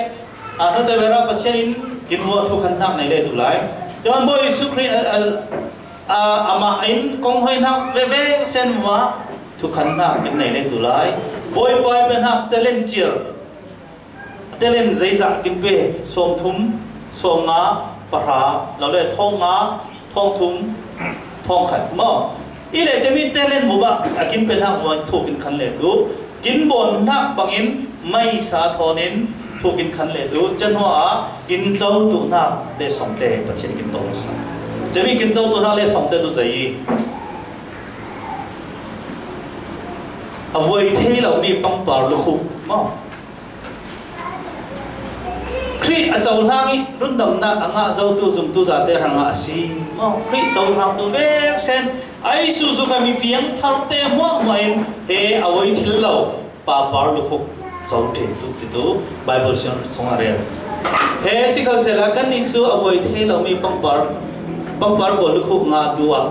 A hnu te bera Pathian in kin hua thukhan hnak nei le tu lai. Tuan Bawi Jesuh Khrih, a, a, a, amah in kong hoi hnak veve sen hua thukhan hnak kin nei le tu lai. Bawipa pe hnak talent ciar. Talent zeizah kin pe sawm thum, sawm nga, pahra, lo le thawng nga, thawng thum, thawng khat maw. I le cemi talent mu bah a kin pe hnak mu thu kin khan le tu. Kin bawn hnak bangin meisa thawn in thu kin khan le tu, can hua ah kin co tu hnak le sawngte Pathian kin tawh a sa. Cemi kin co tu hnak le sawngte tu zei i a voi thei lo mi pangpar lukhuh maw. Khrih a cohlang i rundamnak a ngah zotu zumtu zate hrangah a si maw. Khrih cohlang tu vek sen a i suzu kha mi piang tharte hmuahhmuah in he a voi thil lo. Papar lukhuk co ṭhin tu titu Bible siang sungah rel. He sikhalsehla kannih cu a voi thei lomi pangpar, pangpar kawl lukhuk ngah duh ah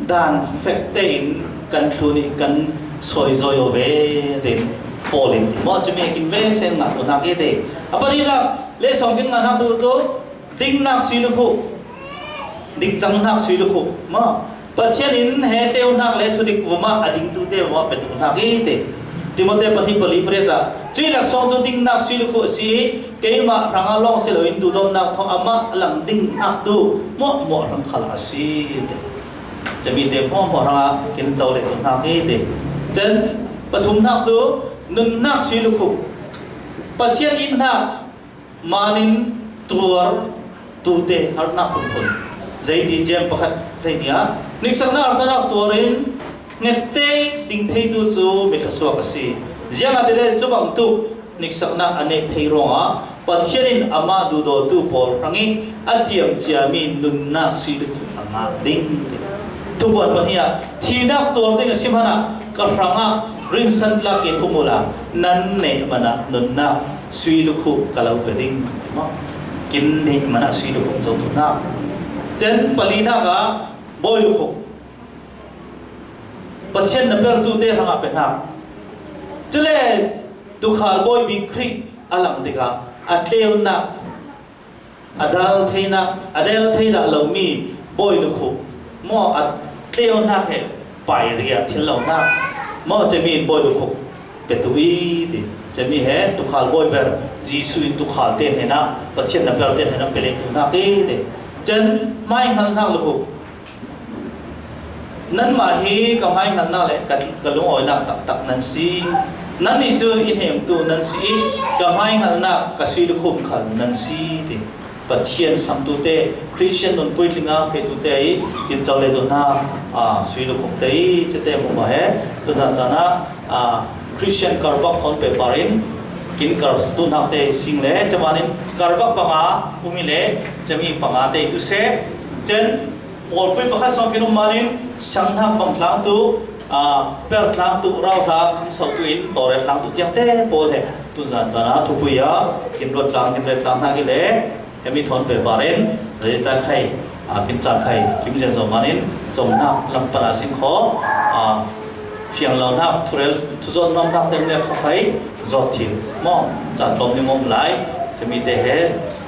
dan fek tein kan thlun i kan sawizoi aw ve tein Paul in ti maw cumi kin vek sen ngah tu hnak i ti. A pahnihnak le sawng kin ngah hnak tu tu dingnak sui lukhuk, dingcang hnak sui lukhuk maw. Pathian in he tleu hnak le thudik vumah a dingtute vumah petu hnak i ti. Timote pahnih pali pariat ah cuih laksawng cu dingnak sui lukhuh a si i keimah hrangah lawng si loin duhdawtnak thawng amah a lang ding hnak tu hmuahhmuah hrang khalah a si ti. Cemite hmuahhmuah hrangah kin co le tu hnak i ti. Cun pathum hnak tu nun hnak sui lukhuh. Pathian in hnak manin tuar tute harnak phunphun. Zei ti ciang pakhat hleihnih ah, niksakna harsatna tuar in ngette ding theitu cu mi thluasuak a si. Ziangahtile cu bangtuk niksakna a neh thei ruangah Pathian in amah duhdawtu pawl hrangih a tiam ciami nunnak sui lukhuh a ngah ding. Thupuan pahnih ah, thinak tuar ding a si hmanah ka hrangah rinsan tlak in um uhla, nan neih manah nunnak sui lukhuh ka lo pe ding. Kin neih manah sui lukhuh co tu hna. Cun palinak ah bawi lukhuh, Pathian na pertu te hrangah pe hna. Cule tukhal bawi bik Khrih a lang tikah a tleunnak, a dal theinak, a del thei dah lomi bawi lukhuh maw, a tleunak he pairia thil lonak maw, cemi in bawi lukhuh pe tu i ti. Cemi he tukhal bawi ber, Jesuh in tukhal te hnenah, Pathian na per te hnenah pe leng tu hna ki ti. Cun hmaihngalnak lukhuh, nanmah hi ka hmaihngalnak le ka, ka lungawinak taktak nan si. Nannih cu i hnemtu nan si i ka hmaihngalnak ka sui lukhuh khal nan si ti. Pathian samtute, Christian nun puitling a fehtu te i tinco le tu hna, aa, sui lukhuh te i cete hmuhmah he tuzan caan ah, aa, Christian karbak thawn pehpar in kin kar tu hnak te sing le caman in karbak panga um i le cami panga te tu seh. Cun pawlpui pakhat sawng kin um man in sanghnak bang tlangtu, aa, per tlangtu, rauhla khangsotu in tawrel tlangtu tiang te pawl he tuzan caan ah thupui ah kin ruat tlang, kin rel tlang hna i le, hemi thawn pehpar in, zeita khai, aa, kin caan khai, kim zian zo man in, cawmnak lam pan a sin kho, aa, fiang lonak, thurel, thuzawt nuamhnak te le kho khai, zawt thil maw, caan tlawm ning um lai, cami te he,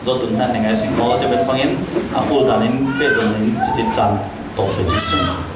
zawt dun hna ning a sin kho, caben fangin, aa, kul dan in pehzom in, citin caan tawk pe tu sin.